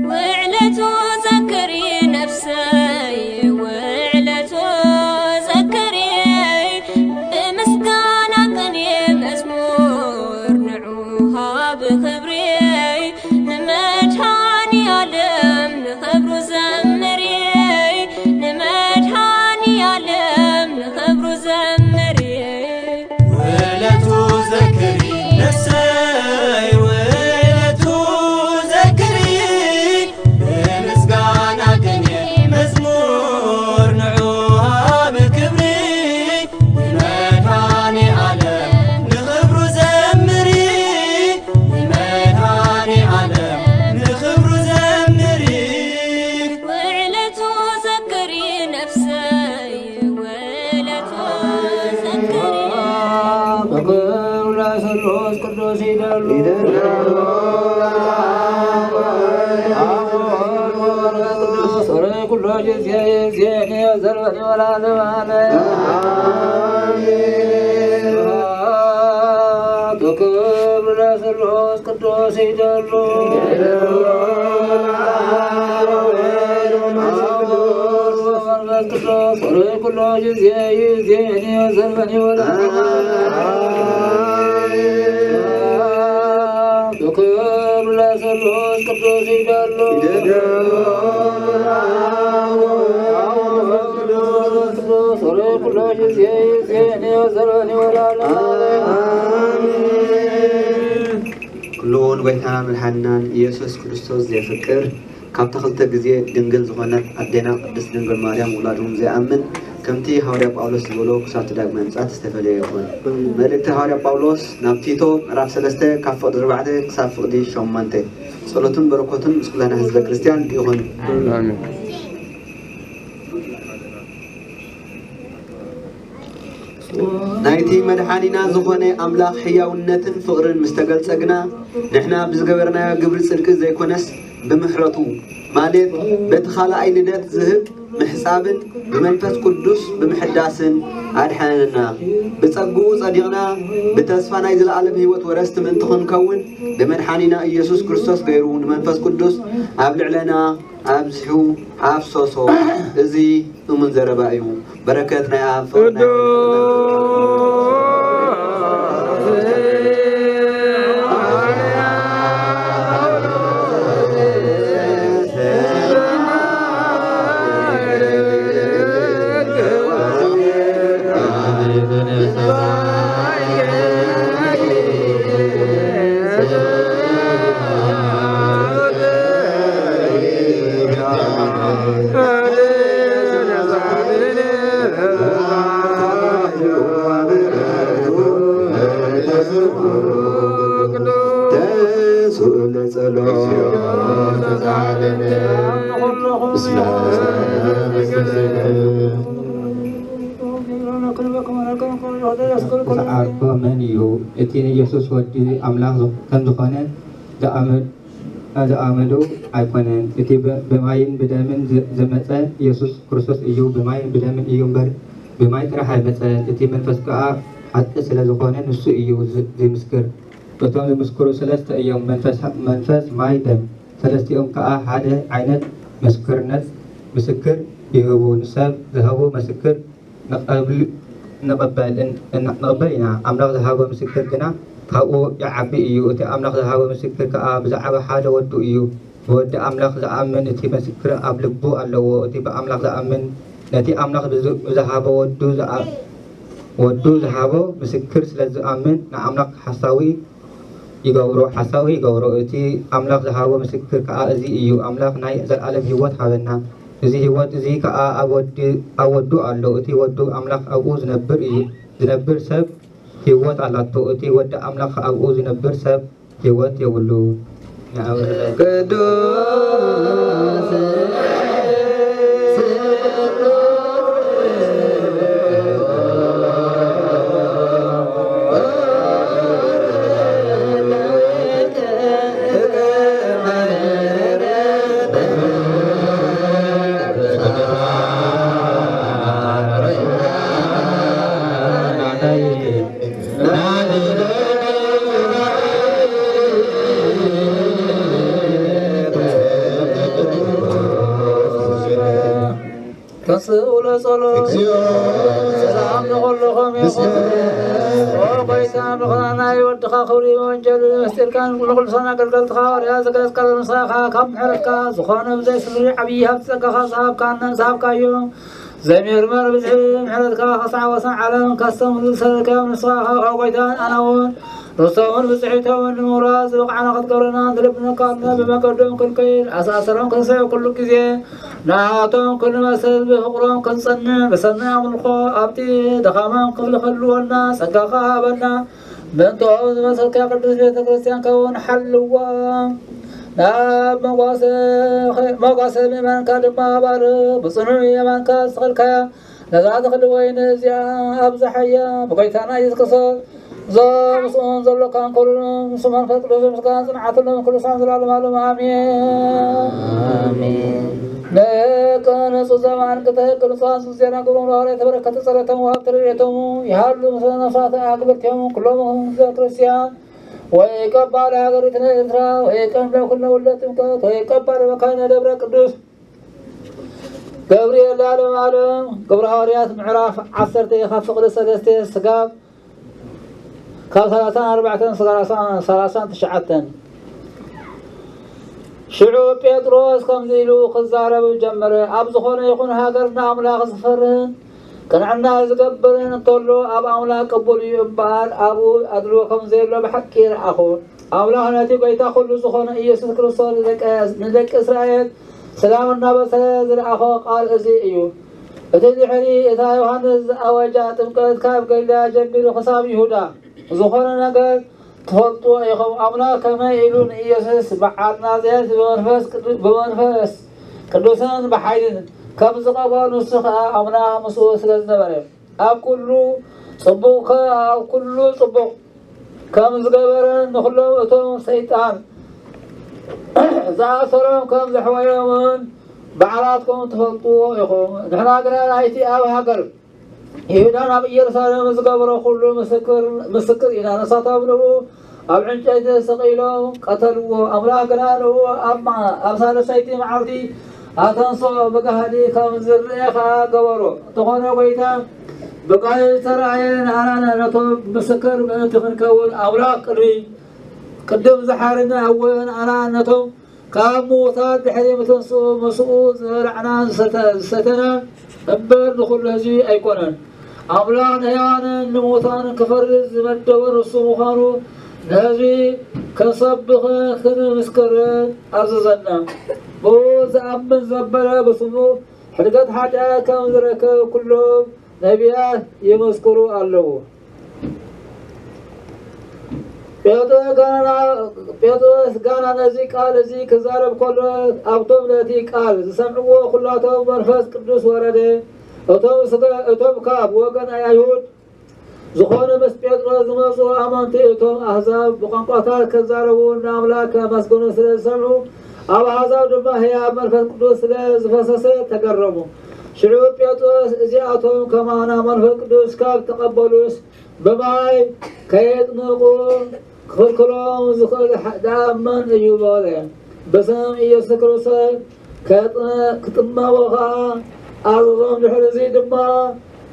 ውዕለቱ ዘክሪ ነፍሰይ፣ ውዕለቱ ዘክሪ፣ ብምስጋና ቅኔ መዝሙር ንዑ ሃብ ክብሪ፣ ንመድኃኔ ዓለም ንኽብሩ ዘምሪ፣ ንመድኃኔ ዓለም ንኽብሩ ዘምሪ። ውዕለቱ ዘክሪ ነፍሰይ፣ ውዕለቱ ዘክሪ፣ ብምስጋና ቅኔ መዝሙር ንዑ ሃብ ክብሪ፣ ንመድኃኔ ዓለም ንኽብሩ ዘምሪ፣ ንመድኃኔ ዓለም ንኽብሩ ዘምሪ። ውዕለቱ ዘክሪ ነፍሰይ፣ ውዕለቱ ዘክሪ። ክብር ለስሉስ ቅዱስ ይደሉ። ኩሎ ጊዜ ይእዜኒ ወዘልፈኒ ወለዓለመ ዓለም። አሜን። ስብሐት ወክብር ለስሉስ ቅዱስ ይደሉ። ይደሉ። አብ ወወልድ ወመንፈስ ቅዱስ። ወርይ ኩሎ ጊዜ ይእዜኒ ወዘልፈኒ ወለዓለመ ዓለም። አሜን። ስብሐት ወክብር ለስሉስ ቅዱስ ይደሉ። ይደሉ። አብ ወወልድ ወመንፈስ ቅዱስ። ወርይ ኩሎ ጊዜ ይእዜኒ ወዘልፈኒ ወለዓለመ ዓለም። አሜን። ኩሉ ንጎይታና መድሓንናን ኢየሱስ ክርስቶስ ዘየፍቅር፣ ካብታ ክልተ ግዜ ድንግል ዝኾነት ኣዴና ቅድስት ድንግል ማርያም ውላዱ ዘይኣምን፣ ከምቲ ሃዋርያ ጳውሎስ ዝበሎ፣ ክሳብ እቲ ዳግመ ምጽኣት ዝተፈለየ ይኹን። መልእክቲ ሃዋርያ ጳውሎስ ናብ ቲቶ ምዕራፍ ሰለስተ ካብ ፍቕዲ ኣርባዕተ ክሳብ ፍቕዲ ሸሞንተ። ጸሎቱን በረከቱን ምስ ኩላና ህዝበ ክርስቲያን ይኹን። ኣሜን። ናይቲ መድሓኒና ዝኾነ ኣምላኽ ሕያውነትን ፍቕርን ምስ ተገልጸ ግና፣ ንሕና ብዝገበርናዮ ግብሪ ጽድቂ ዘይኮነስ፣ ብምሕረቱ፣ ማለት በቲ ካልኣይ ልደት ዝህብ ምሕጻብን ብመንፈስ ቅዱስ ብምሕዳስን ኣድሓነና። ብጸግኡ ጸዲቕና፣ ብተስፋ ናይ ዘለኣለም ህይወት ወረስቲ ምእንቲ ክንከውን፣ ብመድሓኒና ኢየሱስ ክርስቶስ ገይሩ ንመንፈስ ቅዱስ ኣብ ልዕለና ኣብዚሑ ኣፍሰሶ። እዚ እሙን ዘረባ እዩ። በረከት ናይ ኣብ ፍቕሪ ናይ ዝዓርፎ መን እዩ? እቲ ንኢየሱስ ወዲ ኣምላኽ ከም ዝኾነ ዝኣምን ዝኣመኑ ኣይኮነን። እቲ ብ-፣ ብማይን ብደምን ዝ-፣ ዝመጸ ኢየሱስ ክርስቶስ እዩ። ብማይን ብደምን እዩ እምበር፣ ብማይ ጥራሕ ኣይመጸን። እቲ መንፈስ ከኣ ሓቂ ስለ ዝኾነ፣ ንሱ እዩ ዝ-፣ ዝምስክር። እቶም ዝምስክሩ ሰለስተ እዮም፣ መንፈስ፣ መንፈስ፣ ማይ፣ ደም። ሰለስቲኦም ከኣ ሓደ ዓይነት ምስክርነት፣ ምስክር ይህቡ። ንሰብ ዝህቡ ምስክር ንቐብል-፣ ንቐበል እን-፣ እን-፣ ንቐበል ኢና። ኣምላኽ ዝሃቦ ምስክር ግና ካብኡ ይዓቢ እዩ። እቲ ኣምላኽ ዝሃቦ ምስክር ከኣ ብዛዕባ ሓደ ወዱ እዩ። ብወዲ ኣምላኽ ዝኣምን እቲ ምስክር ኣብ ልቡ ኣለዎ። እቲ ብኣምላኽ ዝኣምን ነቲ ኣምላኽ ብዝ-፣ ብዝሃቦ ወዱ ዝኣ-፣ ወዱ ዝሃቦ ምስክር ስለ ዝኣምን ንኣምላኽ ሓሳዊ ይገብሮ፣ ሓሳዊ ይገብሮ። እቲ ኣምላኽ ዝሃቦ ምስክር ከኣ እዚ እዩ፣ ኣምላኽ ናይ ዘለኣለም ህይወት ሃበና። እዚ ህይወት እዚ ከኣ ኣብ ወዲ-፣ ኣብ ወዱ ኣሎ። እቲ ወዱ ኣምላኽ ኣብኡ ዝነብር እዩ፣ ዝነብር ሰብ ህይወት ኣላቶ። እቲ ወዲ ኣምላኽ ኣብኡ ዝነብር ሰብ ህይወት የብሉን። ንኣብነት ቅዱስ ተንስኡ ለጸሎት። እግዚኦ ሰላም ንኹልኹም ይኹን። ኦ ጎይታ፣ ምኽንያት ናይ ወድኻ ክብሪ ወንጀል ምስጢርካን ንኹሉ ሰና ኣገልገልትኻ ወርያ ዘገለጽ ቃል ምሳኻ ካብ ምሕረትካ ዝኾነ ብዘይ ስፍሪ ዓብዪ ሃብቲ ጸጋኻ ዝሃብካና፣ ዝሃብካዮ ዘይምርመር ብዝሒ ምሕረትካ ክሳዕ ወሰን ዓለም ከስተምሉ ዝሰደድካዮም ንስኻ ኦ ጎይታ፣ ኣና እውን ርስቶምን ብጽሒቶምን ንምውራስ ዝበቕዓና ክትገብረና ንልምነካ፣ ብመገዶም ክንከይድ ኣሳሰሮም ክንስዕ ኩሉ ግዜ ንኣቶም ክንመስል ብፍቕሮም ክንጸንዕ ብሰናይ ኣምልኾ ኣብቲ ድኻሞም ክፍሊ ክህልወና ጸጋኻ ሃበና። ምእንትኦም ዝመሰልካ ቅድስት ቤተ ክርስቲያንካ እውን ሓልዋ። ናብ መጓሰ-፣ መጓሰ ምእመንካ ድማ ባርኽ። ብጽኑዕ የማንካ ዝተኸልካያ ነዛ ተኽሊ ወይኒ እዚኣ ኣብዝሓያ። ብጎይታና ኢየሱስ ክርስቶስ ዞም ምስኡን ዘሎካን ኩሉ ምስ መንፈስ ቅዱስ ምስጋና ጽንዓት ሎም ኩሉ ሳዕ ዘላለም ኣለም ኣሜን። ኣሜን። ደቀ ማን ከተህቅ ንጹሃን ዜና ግብሮም ለሐዋርያ ተበረከተ ጸሎቶም ወሀብተ ረድኤቶም ይሃሉ ምስለ ነፍሳተ አግብርቲሆም ኩሎም ህዝበ ክርስቲያን። ወይቀባል ሀገሪትነ ኤርትራ ወይቀም ለኩልነ ውለ ጥምቀት ወይቀባል መካነ ደብረ ቅዱስ ገብርኤል ለዓለም ዓለም። ግብረ ሐዋርያት ምዕራፍ ዓሰርተ ካብ ፍቕዲ ሰለስተ ስጋብ ካብ ሰላሳን ኣርባዕተን ሰላሳን ትሽዓተን። ሽዑ ጴጥሮስ ከምዚ ኢሉ ክዛረብ ጀመረ። ኣብ ዝኾነ ይኹን ሃገር ንኣምላኽ ዝፈርህን ቅንዕና ዝገብርን እንተሎ ኣብ ኣምላኽ ቅቡል እዩ እምበኣር ኣብኡ ኣድልዎ ከም ዘየሎ ብሓቂ ረኣኹ። ኣምላኽ ነቲ ጐይታ ኩሉ ዝኾነ ኢየሱስ ክርስቶስ ንደቂ እስራኤል ሰላም እናበሰረ ዝለኣኾ ቃል እዚ እዩ። እቲ ድሕሪ እታ ዮሃንስ ዝኣወጃ ጥምቀት ካብ ገሊላ ጀሚሩ ክሳብ ይሁዳ ዝኾነ ነገር ትፈልጥዎ ኢኹም። ኣምላኽ ከመይ ኢሉ ንኢየሱስ በዓል ናዝሬት ብመንፈስ ቅዱስን ብሓይልን ከም ዝቐብኦ ንሱ ኸኣ ኣምላኽ ምስኡ ስለ ዝነበረ ኣብ ኩሉ ጽቡቕ ኣብ ኩሉ ጽቡቕ ከም ዝገበረ ንኹሎም እቶም ሰይጣን ዝኣሰሮም ከም ዘሕወዮምን ባዕላትኩም ትፈልጥዎ ኢኹም። ንሕና ግና ናይቲ ኣብ ሃገር ይሁዳን ኣብ ኢየሩሳሌም ዝገበሮ ኩሉ ምስክር ኢና። ንሳቶም ንኡ ኣብ ዕንጨይቲ ሰቒሎም ቀተልዎ። ኣምላኽ ግና ንኡ ኣብ ሳልሰይቲ መዓልቲ ኣተንስኦ፣ ብጋህዲ ከም ዝርአ ኸኣ ገበሮ። እንተኾነ ጐይታ ብቃል ዝተራእየ ንኣና ነቶም ምስክር ምእንቲ ክንከውን ኣምላኽ ቅድሚ ቅድም ዝሓረና እወ ንኣና ነቶም ካብ ምዉታት ድሕሪ ምትንስኡ ምስኡ ዝበላዕናን ዝሰተናን እምበር ንኹሉ ህዝቢ ኣይኮነን። ኣምላኽ ንሕያዋንን ንሙታንን ክፈርድ ዝመደቦ ንሱ ምዃኑ ንህዝቢ ክንሰብኽን ክንምስክርን ኣዘዘና። ብኡ ዝኣምን ዘበለ ብስሙ ሕድገት ሓጢኣት ከም ዝረከብ ኩሎም ነቢያት ይምስክሩ ኣለዉ። ጴጥሮስ ጋና ነዚ ቃል እዚ ክዛረብ ከሎ ኣብቶም ነቲ ቃል ዝሰምዕዎ ኩላቶም መንፈስ ቅዱስ ወረደ። እቶም ካብ ወገን ኣይሁድ ዝኾኑ ምስ ጴጥሮስ ዝመጹ ኣመንቲ እቶም ኣህዛብ ብቋንቋታት ክዛረቡ ንኣምላኽ ከመስግኑ ስለ ዝሰምዑ ኣብ ኣህዛብ ድማ ህያብ መንፈስ ቅዱስ ስለ ዝፈሰሰ ተገረሙ። ሽዑ ጴጥሮስ እዚኣቶም ከማና መንፈስ ቅዱስ ካብ ተቐበሉስ ብማይ ከየጥምቑ ክኽልክሎም ዝኽእል ደኣ መን እዩ በለ። ብስም ኢየሱስ ክርስቶስ ክጥመቑ ኸኣ ኣዘዞም። ድሕሪ እዚ ድማ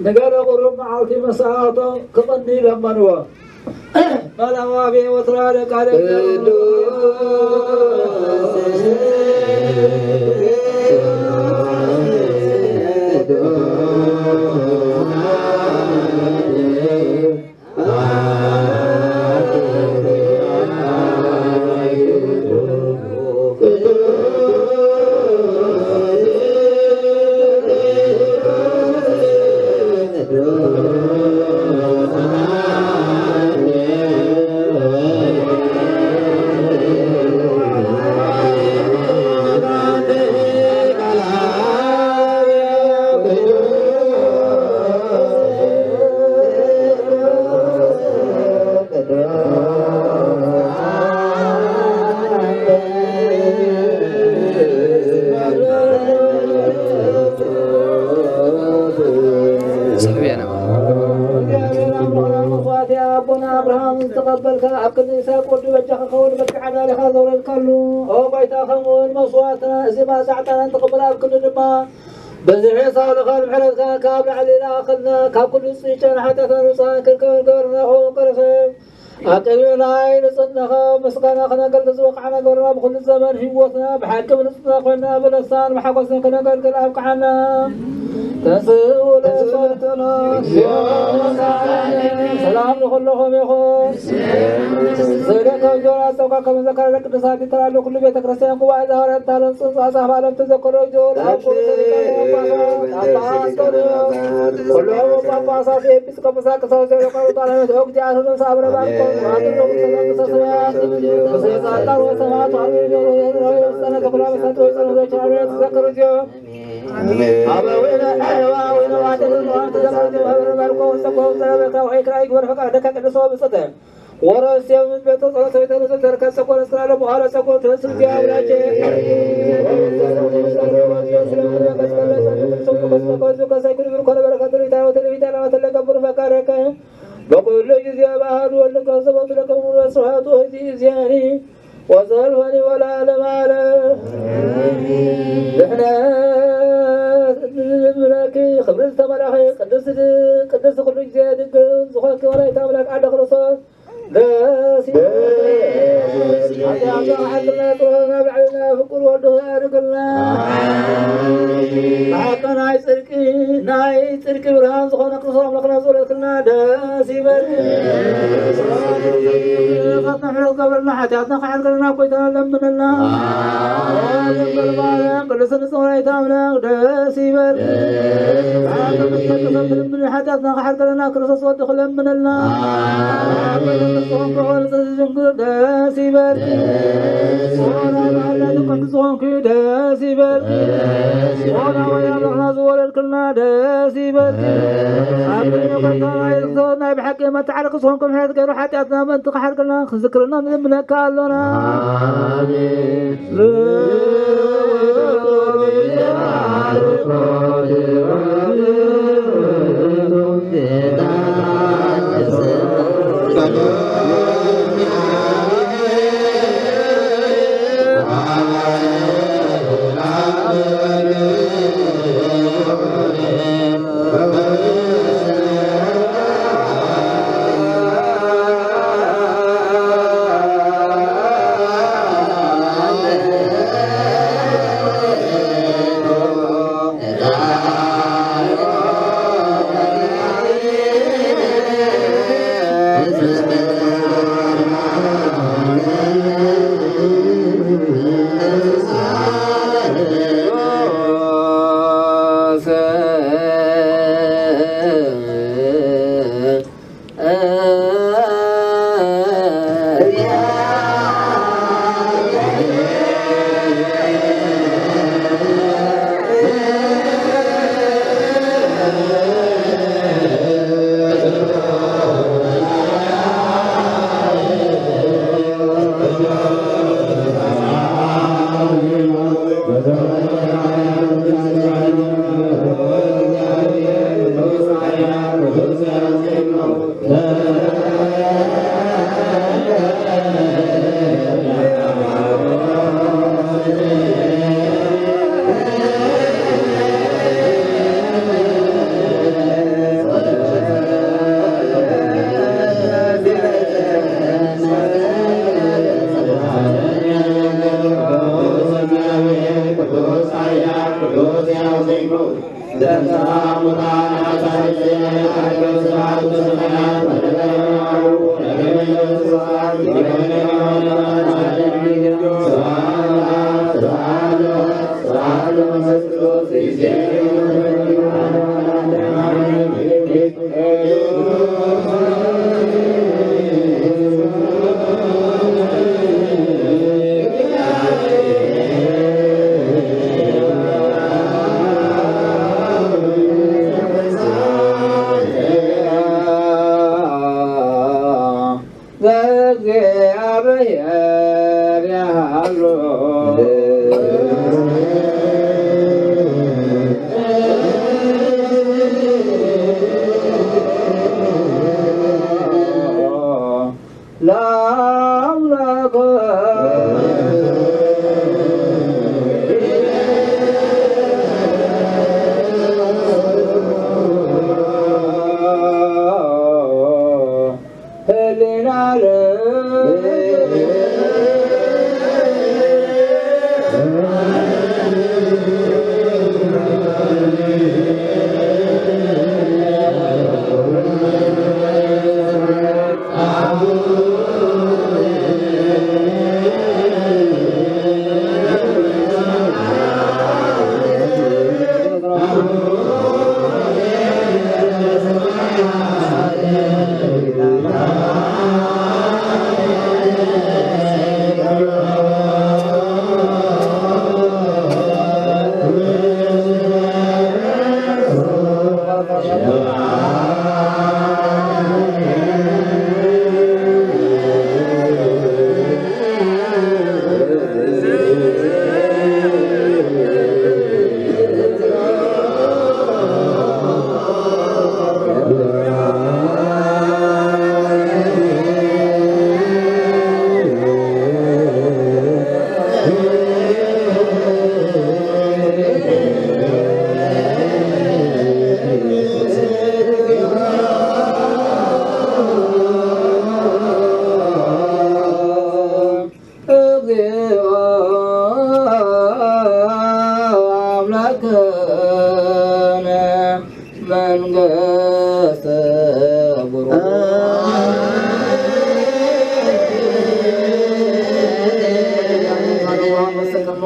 ንገለ ቁሩብ መዓልቲ መሳቶም ክቕኒ ለመንዎ። መላዋቤ ወትራ ደቃ ኣቦና ኣብርሃም ዝተቐበልካ ኣብ ክንዲ ይስሐቅ ወዱ በጃ ክኸውን በቲ ዓዳሊኻ ዘውረድካሉ ኦ ጐይታ ከምኡውን መስዋዕትና እዚ ማእዛ ዕጣና ንትቕበል ኣብ ክንዲ ድማ በዚ ሒሳብ ልኻል ምሕረትካ ካብ ላዕሊ ለኣኸልና ካብ ኩሉ ጽጨን ሓጢኣትና ንጹሃን ክንከውን ገበርና ኸውን ቅዱስ ኣብ ቅድሚ ናይ ንጽህናኻ ምስጋና ክነገልግል ዝወቃዕና ገብርና ብኹሉ ዘመን ህይወትና ብሓቂ ብንጽህና ኮይና ብደስታን ብሓጎስን ክነገልግል ኣብቅዓና። ተንስኡ ለጸሎት ሰላም ንኹልኹም ይኹን። ስለ ካብ ጆራ ጸውካ ከም ዘከረ ቅዱሳት ይተላሉ ኩሉ ቤተ ክርስቲያን ጉባኤ ዛህረ ታለን ጽንጻ ጻፍ ዓለም ተዘከሮ ጆር ኣብ ኩሉ ሰሊቃ ጳጳሳት ኩሉ ጳጳሳት ኤጲስ ቆጶሳት ክሳብ ዘረቀሩ ጣላነት ኦግዲያት ንሳ ብረባን ቆም ኣድሮ ሰላም ሰሰያ ስለ ጻድቃን ወሰማዕቱ ኣሜን። ጸሎተ ኩላ መሳት ወይ ጸሎተ ቻቤት ተዘከሩ ዚዮ። ኣበዊነ ኣበዊነ ዋደን ተዘከሩ ዚዮ። ሀብረ ባርኮ ወሰኮ ዘረበካ ወይ ክራይ ግበር ፈቃደካ ቅዱስ ወብጽተ ወረስ የምን ቤተ ጸሎተ ቤተ ጸሎተ ተርከ ጸኮረ ስላለ በኋላ ጸኮረ ተስል ዚያ አውላቼ ከሳይ ኩሉ ብርኮነ በረከት ሪታ ወተለፊታ ለማተለቀ ብሩፈ ቃረከ በኩሉ ጊዜ ባህል ወልድ ከሰቦት ለከሙ መስዋዕቱ ህዚ እዚያኒ ወዘልፈኒ ወለዓለመ ዓለም። ንሕና ንለምነኪ ክብሪ ዝተመላኺ ቅድስቲ ቅድስቲ ኩሉ ጊዜ ድንግል ዝኾንኪ ወላዲተ ኣምላክ ኣደ ክርስቶስ ደስ ይበልኪ። ሓጢኣትና ሓልና ጥበብና ኣብ ልዕልና ፍቁር ወልድኺ ኣድርግልና። ብሓቂ ናይ ጽድቂ ናይ ጽድቂ ብርሃን ዝኾነ ክርስቶስ ኣምላኽና ጸሎትና ደስ ይበልኪ። ኻትና ምሕረት ገብረልና ሓጢኣትና ክሓድገልና ጎይታ ለምነልና። ድንግል ማርያም ቅድስት ንጽሕት ኣምላክ ደስ ይበል። ብሓቂ ቅድስት ትልምን ሓጢኣትና ክሓድገልና ክርስቶስ ወዲ ክለምነልና። ዝኾንኩ ንጽሕት ድንግል ደስ ይበል። ኦና መሃላቲ ቅዱስ ዝኾንኩ ደስ ይበል። ኦና ወይ ኣምላኽና ዝወለድክልና ደስ ይበል። ኣብ ቅድሚ ቆርታ ናይ ርክሶት ናይ ብሓቂ መተዓረቂ ዝኾንኩም ምሕረት ገይሩ ሓጢኣትና ምእንቲ ክሓድገልና ክዝክረና ንልምነካ ኣሎና።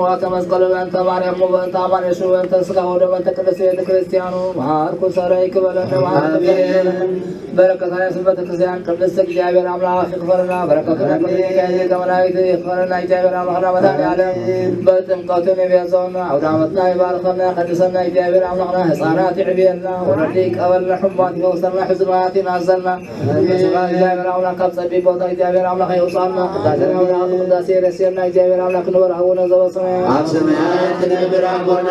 ወተመስቀሉ በእንተ ማርያም ወበእንተ አማኑኤል ወበእንተ ስጋ ወደም በእንተ ቅድስት ቤተ ክርስቲያኑ መሐርኩ ሰረይ ክበለነ መሐርኩ። በረከታ የስበት ክርስቲያን ቅድስት እግዚአብሔር አምላክ ይክፈልና። በረከቱ ለቅዱስ ሚካኤል ሊቀ መላእክት ይክፈልና። እግዚአብሔር አምላክና መድኃኔዓለም በጥምቀቱ ንቤዛውና አውደ ዓመትና ይባርከልና፣ ቀድሰና። እግዚአብሔር አምላክና ህፃናት ይዕብየልና፣ ወለዲ ይቀበልና፣ ሕሙማት ይፈውሰልና፣ ሕዙናት ይናዘልና። ስብሐት እግዚአብሔር አምላክ ካብ ጸቢብ ቦታ እግዚአብሔር አምላክ የውጻና። ቅዳሴና ወደ ቅዳሴ የረስየና። እግዚአብሔር አምላክ ንበር አቡነ ዘበሰማያት። ኣብ ሰማያት ትነብር ኣቦና፣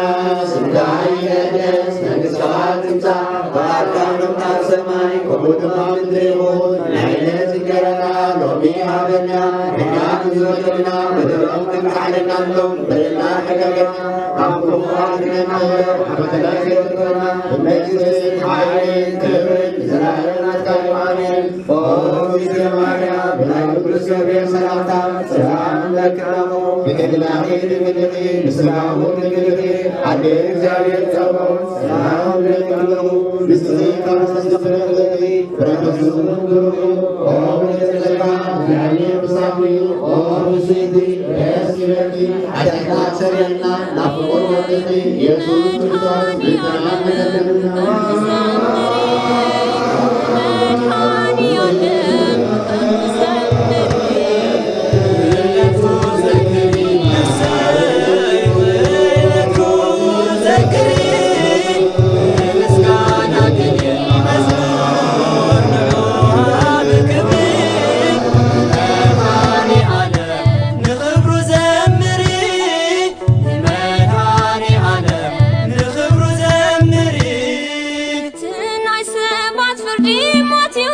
ስምካ ይቀደስ፣ መንግስትኻ ትምጻእ፣ ፈቃድካ ከም ኣብ ሰማይ ከምኡ ድማ ኣብ ምድሪ ይኹን። ናይ ዕለት እንጀራና ሎሚ ሃበና፣ ንሕና ንዝበደሉና በደሎም ከም ዝሓለና ንሎም በደልና ሕደገና፣ ካብ ክፉ ኣድነና እምበር፣ ኣብ ፈተና ኣይተእትወና፣ መንግስትን ሓይልን ክብርን ንዘለኣለም ናትካ እዩ። ኣሜን። ኦ እግዝእትየ ማርያም፣ ብናይ ቅዱስ ገብርኤል ሰላምታ ሰላም ንብለኪ ኣለኹ። ብሕልናኺ ድንግል ኢኺ፣ ብስጋኺ እውን ድንግል ኢኺ። ኣደ እግዚኣብሔር ጸባኦት፣ ሰላም ንብለኪ ኣለኹ። ንስኺ ካብ ኣንስቲ ፍረ ትበልዒ፣ በረኸትኪ እውን ብሩኽ እዩ። ኦ እመቤተ ጸጋ፣ እግዚኣብሔር ምሳኺ እዩ። ኦ ፍስሕቲ፣ ደስ ይበልኪ። ኃጢአትና ትሰረየልና፣ ናብ ፍቁር ወልድኪ ኢየሱስ ክርስቶስ ልመና ንለምንና። ንኽብሩ ዘምሪ፣ ንመድኃኔ ዓለም ንኽብሩ ዘምሪ። እቲ ናይ ሰባት ፍርዲ ሞት እዩ።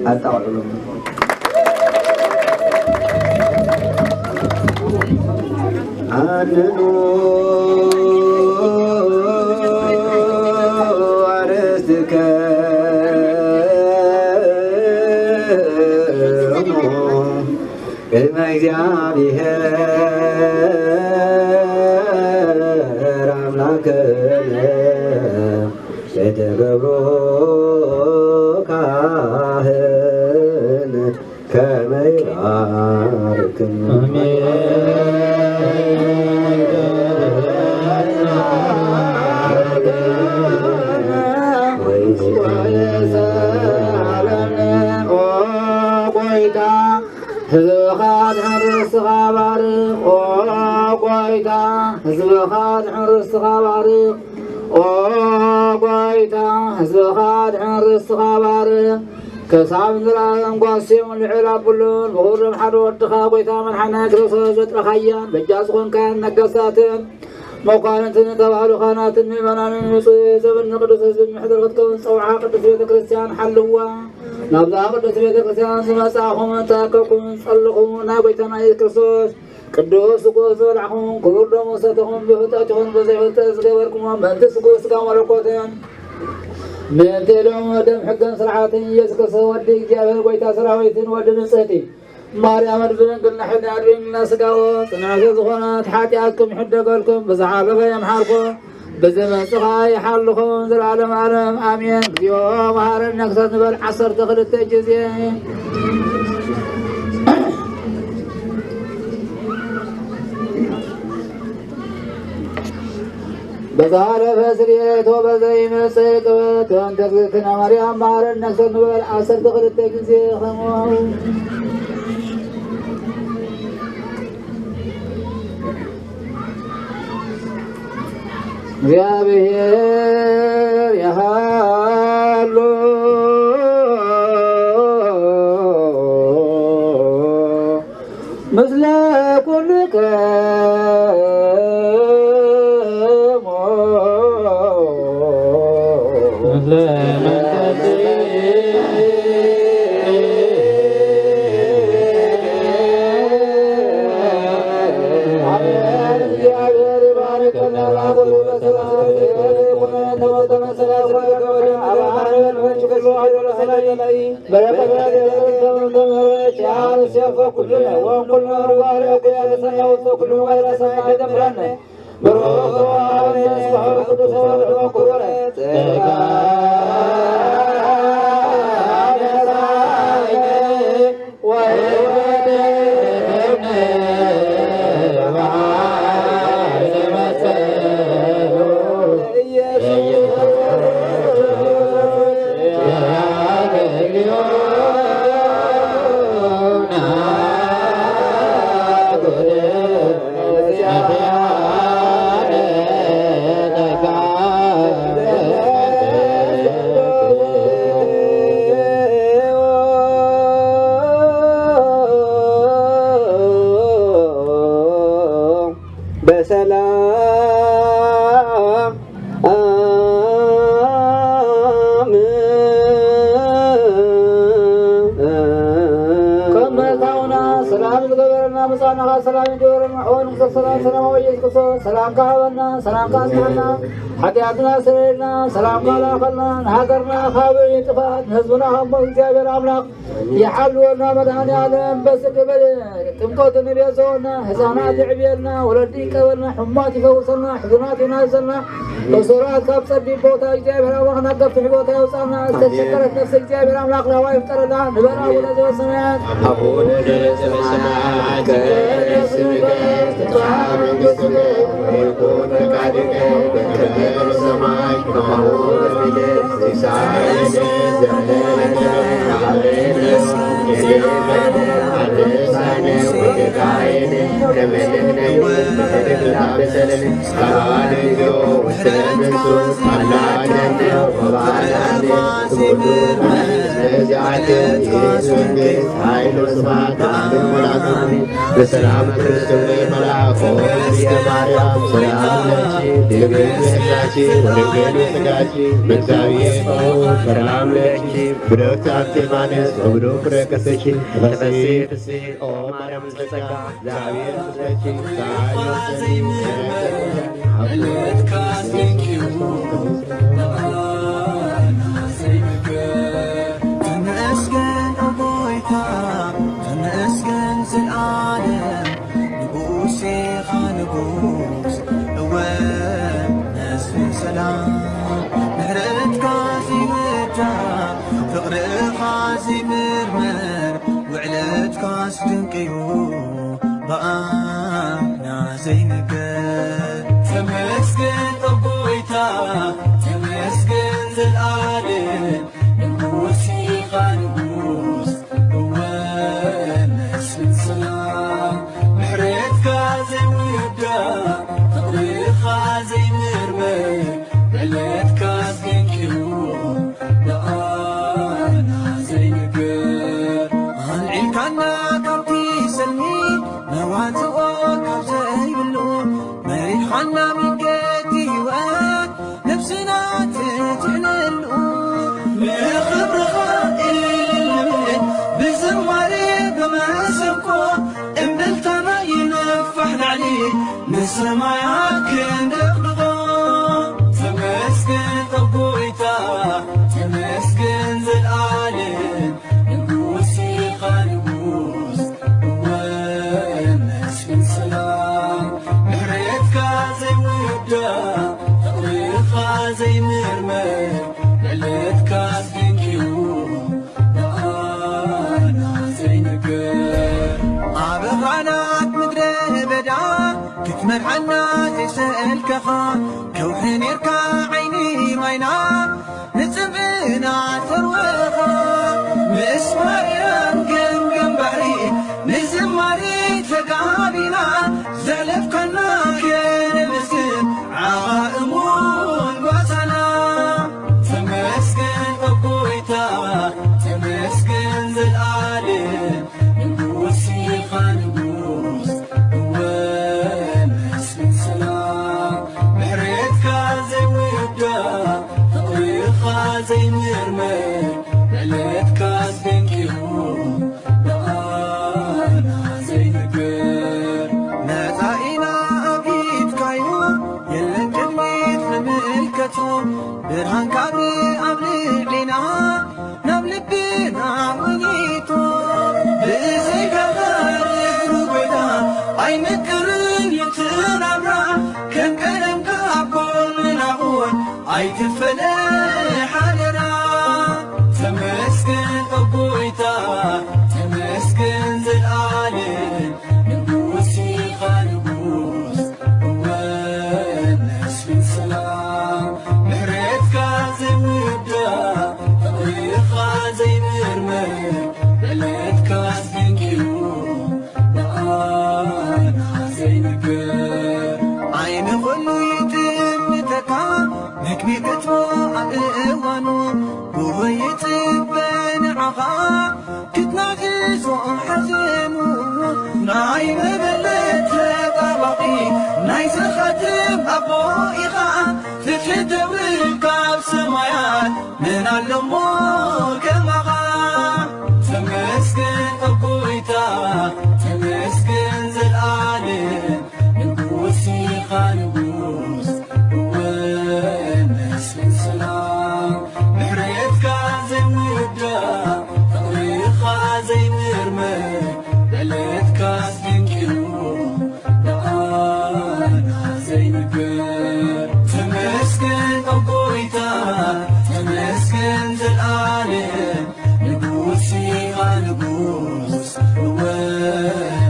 ኣጣቕዕሎም። ኣንኑ ኣርእስትከ ቅድመ እግዚኣብሔር ኣምላክነ የተገብሮ ካህን ከመ ይባርክን። ኦ ጎይታ፣ ህዝብኻ ድሕን ርእስኻ ባርኽ። ኦ ጎይታ፣ ህዝብኻ ድሕን ርእስኻ ባርኽ። ኦ ጎይታ፣ ህዝብኻ ድሕን ርእስኻ ባርኽ። ክሳብ ንዘለኣለም ጓስዮም ልዑል ኣቡሉን ብኹሎም ሓደ ወድኻ ጎይታ መድሓና ክርስቶስ ዘጥረኻያን በጃ ዝኾንካን ነገስታትን መኳንንትን ዝተባህሉ ካህናትን ምእመናንን ንጹህ ዘበን ቅዱስ ህዝቢ ምሕደር ክትከውን ጸውዓ ቅድስት ቤተ ክርስቲያን ሓልዋ። ናብዛ ቅድስት ቤተ ክርስቲያን ዝመጻእኹም እንተኣከብኩም ጸልኹ፣ ናይ ጎይታና ኢየሱስ ክርስቶስ ቅዱስ ስግኡ ዝበላዕኹም፣ ክቡር ደሙ ዝሰተኹም፣ ብፍልጠት ይኹን ብዘይፍልጠት ዝገበርኩሞ፣ ምእንቲ ስግኡ ስጋ መለኮትን፣ ምእንቲ ልዑል ደም ሕግን ስርዓትን ኢየሱስ ክርስቶስ ወዲ እግዚኣብሔር፣ ጎይታ ሰራዊትን ወዲ ንጽሕቲ ማርያምን፣ ብድንግልና ሕልና ድንግልና ስጋዎ ጽንዕቲ ዝኾነት ሓጢኣትኩም ይሕደገልኩም፣ ብዝሓለፈ የምሓርኩም፣ ብዝመጽእ ኸኣ ይሓልኹም፣ ዘለዓለም ዓለም ኣሜን። እግዚኦ መሐረነ ክሰት ንበል ዓሰርተ ክልተ ግዜ። በዝሓለፈ ስርየት ወበዘይመጽእ ቅበት፣ በእንተ እግዝእትነ ማርያም መሐረነ ክሰት ንበል ዓሰርተ ክልተ ግዜ። ኸምኡ እግዚኣብሔር ይሃሉ ምስለ ኩልክሙ። ምስለ መንፈስኪ። አሜን። እግዚአብሔር ይባርክ። በረከት በሰላም ከም ምእታውና ሰላም ዝገበረና፣ ምጻእና ኸኣ ሰላም ይገበረና። ኦ ንጉሰ ሰላም፣ ሰላማዊ ኢየሱስ ክርስቶስ፣ ሰላምካ ሃበና፣ ሰላምካ ኣጽንሓና፣ ሓጢኣትና ሰረየልና፣ ሰላምካ ላእኸልና፣ ንሃገርና ካብ ጥፍኣት፣ ንህዝብና ካብ ሞት እግዚኣብሔር ኣምላኽ ይሓልወና። መድኃኔ ዓለም በስቅ በል ጥምቀቱ ንቤት ዘወና፣ ህፃናት ይዕብየልና፣ ወለዲ ይቀበልና፣ ሕሙማት ይፈውሰልና፣ ሕዙናት ይናዘልና፣ እሱራት ካብ ጸቢብ ቦታ እግዚኣብሔር ኣምላኽ ናብ ገፊሕ ቦታ የውፃና። ዝተሸገረት ነፍሲ እግዚኣብሔር ኣምላኽ ላህዋ ይፍጠረላ። ንበል ኣቡነ ዘበሰማያት። አቡነ ዘበሰማያት፣ ይትቀደስ ስምከ፣ ትምጻእ መንግሥትከ፣ ወይኩን ፈቃድከ በከመ በሰማይ ከማሁ በምድር። ሲሳየነ ዘለለነ ሀበነ ዮም፣ ወጌጋየነ ከመ ንሕነኒ ንሕነኒ ለነ አበሰለነ። አባነ እግዚኦ ውስተ መንሱት አላደነ ወባላነ ኩሉ። በዚአከ ይእቲ መንግስት ኃይል ወስብሐት ለዓለሙ ለዓለሙ። በሰላም ክርስቶስ መልአኮ እስከ ማርያም ሰላም ለኪ ድንግል በህላኪ ወድንግል በስጋኪ በእግዚአብሔር ሰላም ለኪ። ብሩክት አንቲ እም አንስት ወብሩክ ፍሬ ከርሥኪ ተፈሥሒ ፍሥሕት። ኦ ማርያም ጸጋ እግዚአብሔር ምስለኪ። ተመስገን ኦ ጎይታ፣ ተመስገን ዘልዓለም፣ ንጉስ ኢኻ ንጉስ፣ እወ መስፍን ሰላም። ምሕረትካ ዘይውዳእ፣ ፍቕርኻ ዘይምርመር፣ ውዕለትካስ ድንቅ እዩ ብኣና ዘይንገር። ተመስገን ኦ ጎይታ፣ ተመስገን ዘልዓለም፣ ንጉስ ኢኻ ንጉስ፣ እወ መስፍን ሰላም። ምሕረትካ ዘይውዳእ፣ ፍቕርኻ ዘይምርመር፣ ምሕረትካ ድንቅ እዩ ብኣና ዘይንገር። ኣልዒልካና ካብቲ ሰልሚ፣ መዋጽኦ ካብ ዘይብሉ፣ መሪሕኻና መንገዲ ህይወት፣ ነፍስና ትድሕነሉ። ንኽብርኻ እልል ብዝማሬ ብመሰንቆ፣ እምብልታና ይነፍ ሰማያት ክንደቕድቖ፣ ተመስገን ኣብ ጎይታ፣ ተመስገን ዘልኣለም፣ ንጉስ ኢኻ ንጉስ። እወ መስፍን ሰላም፣ ምሕረትካ ዘይውዳእ፣ ፍቕርኻ ዘይምርመር፣ ልዕለትካ ድንቅ እዩ። ብኣና ዘይንገር። ኣብ ቓላት ምድረ በዳ ክትመርዓና ዘይሰልከኻ፣ ከውሒ ኔርካ ዓይኒ ማይና፣ ንጽምእና ተርወኻ። ምስ ማርያም ገምገም ባሕሪ ንዝማሬ ተጋቢና፣ ዘሕለፍካና ከነመስግን ዓቓ እሙን ጓሳና። ተመስገን ኦ ጎይታ፣ ተመስገን ዘልኣለም፣ ንጉስ ኢኻ ንጉስ፣ እወ መስፍን ሰላም። ምሕረትካ ዘይውዳእ፣ ፍቕርኻ ዘይምርመር፣ ልዕለትካ ድንቅ እዩ፣ ብኣና ዘይንገር። መጻኢና ኣብ ኢድካዩ፣ የለን ቅድሚት ንምልከቶ፣ ብርሃንካ ኣብ ልዕሊና፣ ናብ ልብና ውኒቱ። ብዘይካኻ ንግሩ ጎይታ ኣይምቅርን እዩ እቲ ናብራ። ከም ቀደምካ ኣብ ጎንና ኩን ኣይትፈለ ሓደራ። ተመስገን ኦ ጎይታ፣ ተመስገን ዘልኣለም፣ ንጉስ ኢኻ ንጉስ። እወ መስፍን ሰላም፣ ምሕረትካ ዘይውዳእ፣ ፍቕርኻ ዘይምርመር፣ ልዕለትካ ድንቅ እዩ፣ ብኣና ዘይንገር። ዓይኒ ኹሉ ይጥምተካ፣ መግቢ ክትቦ ኣብ እዋኑ፣ ጉሆ ይጽበ ንዓኻ፣ ክትናዝዞ ሓዘኑ። ናይ መበለት ተጣባቒ፣ ናይ ዘኻትም ኣቦ ኢኻ። ፍትሒ ተውርድ ካብ ሰማያት፣ መን ኣሎ እሞ ከማኻ? ተመስገን ኦ ጎይታ፣ ተመስገን ዘልኣለም፣ ንጉስ ኢኻ ንጉስ። እወ መስፍን ሰላም፣ ምሕረትካ ዘይውዳእ፣ ፍቕርኻ ዘይምርመር፣ ልዕለትካስ ድንቅ እዩ፣ ብኣና ዘይንገር። ተመስገን ኦ ጎይታ፣ ተመስገን ዘልኣለም፣ ንጉስ ኢኻ ንጉስ፣ እወ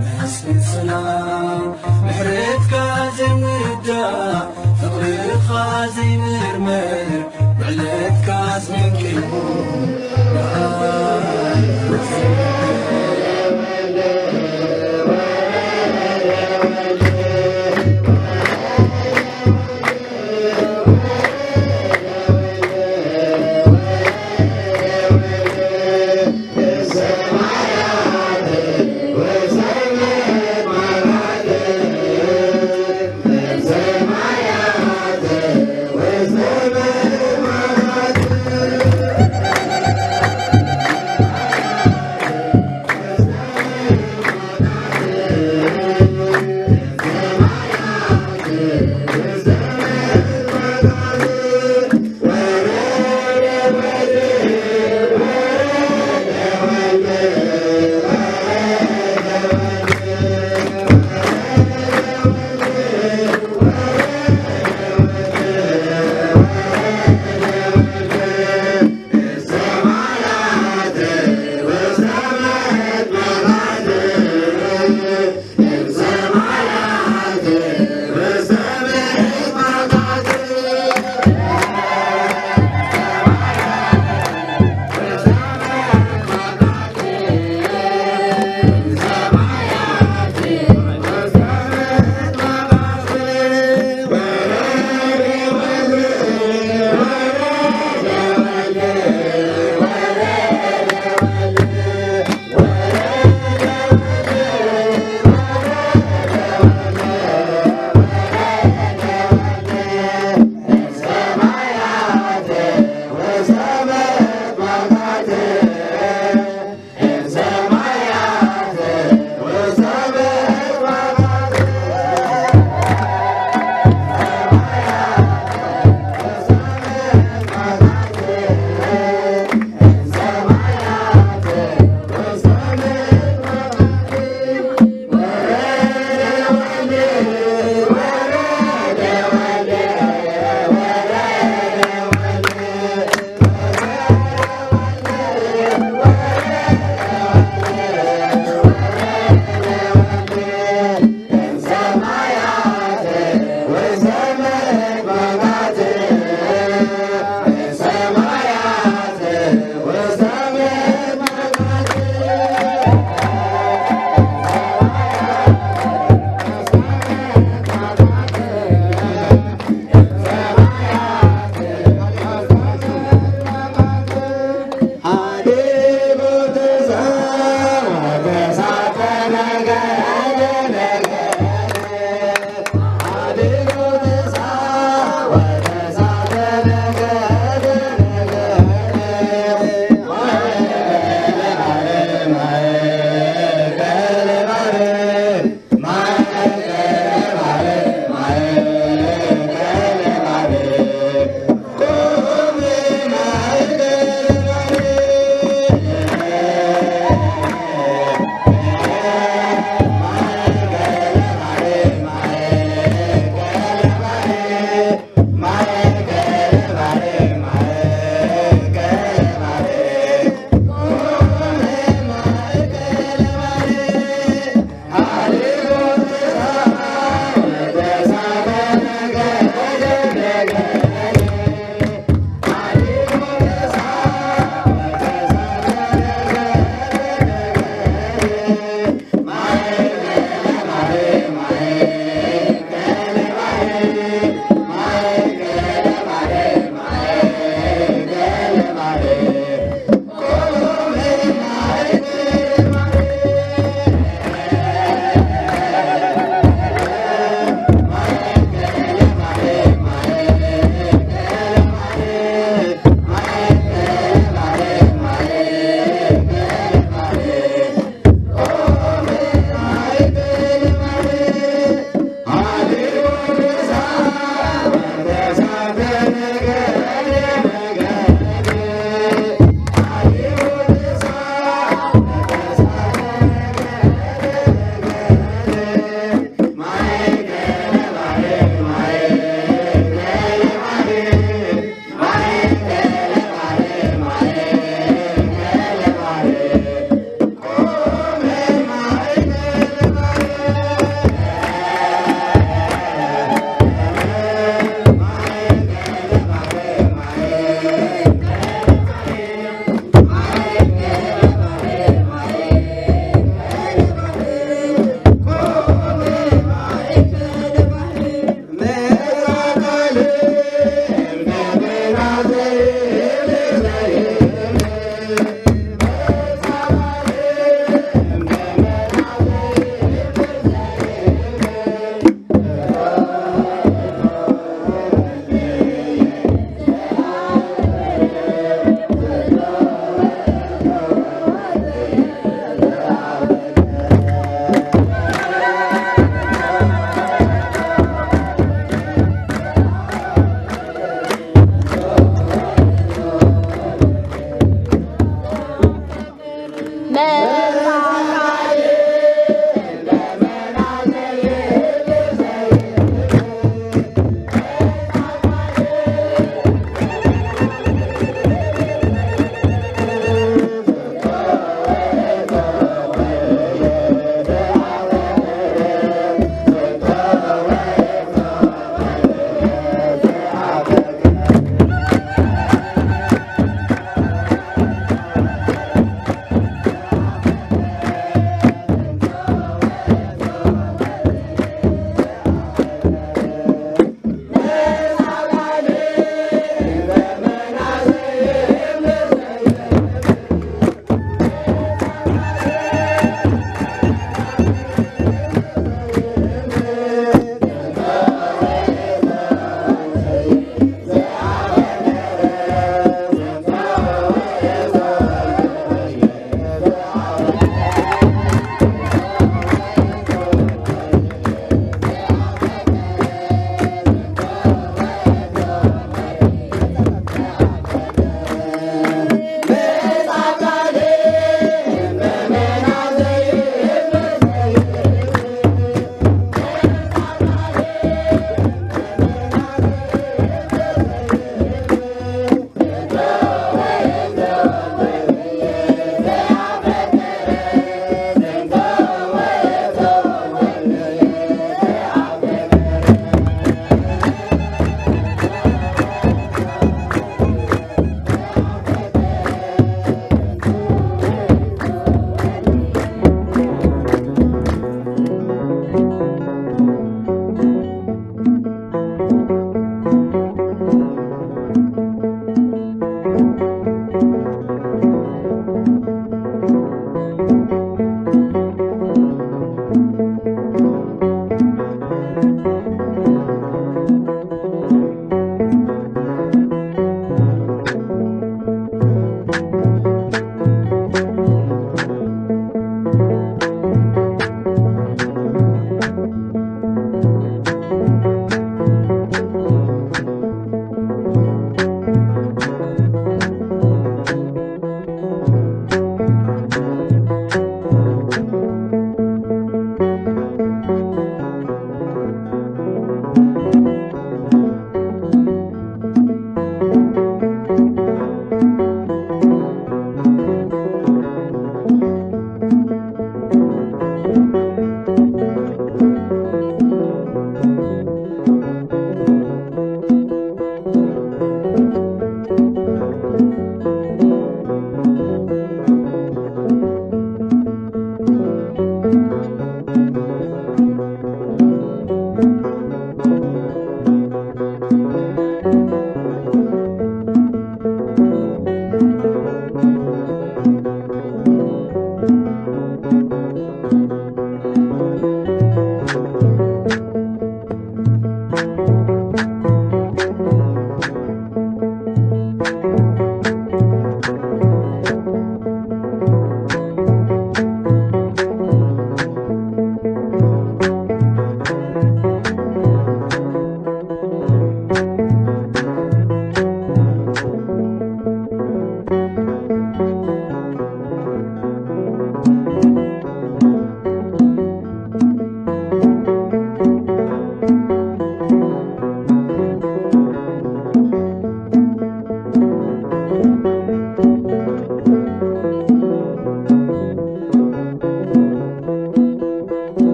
መስፍን ሰላም። ምሕረትካ ዘይውዳእ፣ ፍቕርኻ ዘይምርመር፣ ውዕለትካስ ድንቅ እዩ።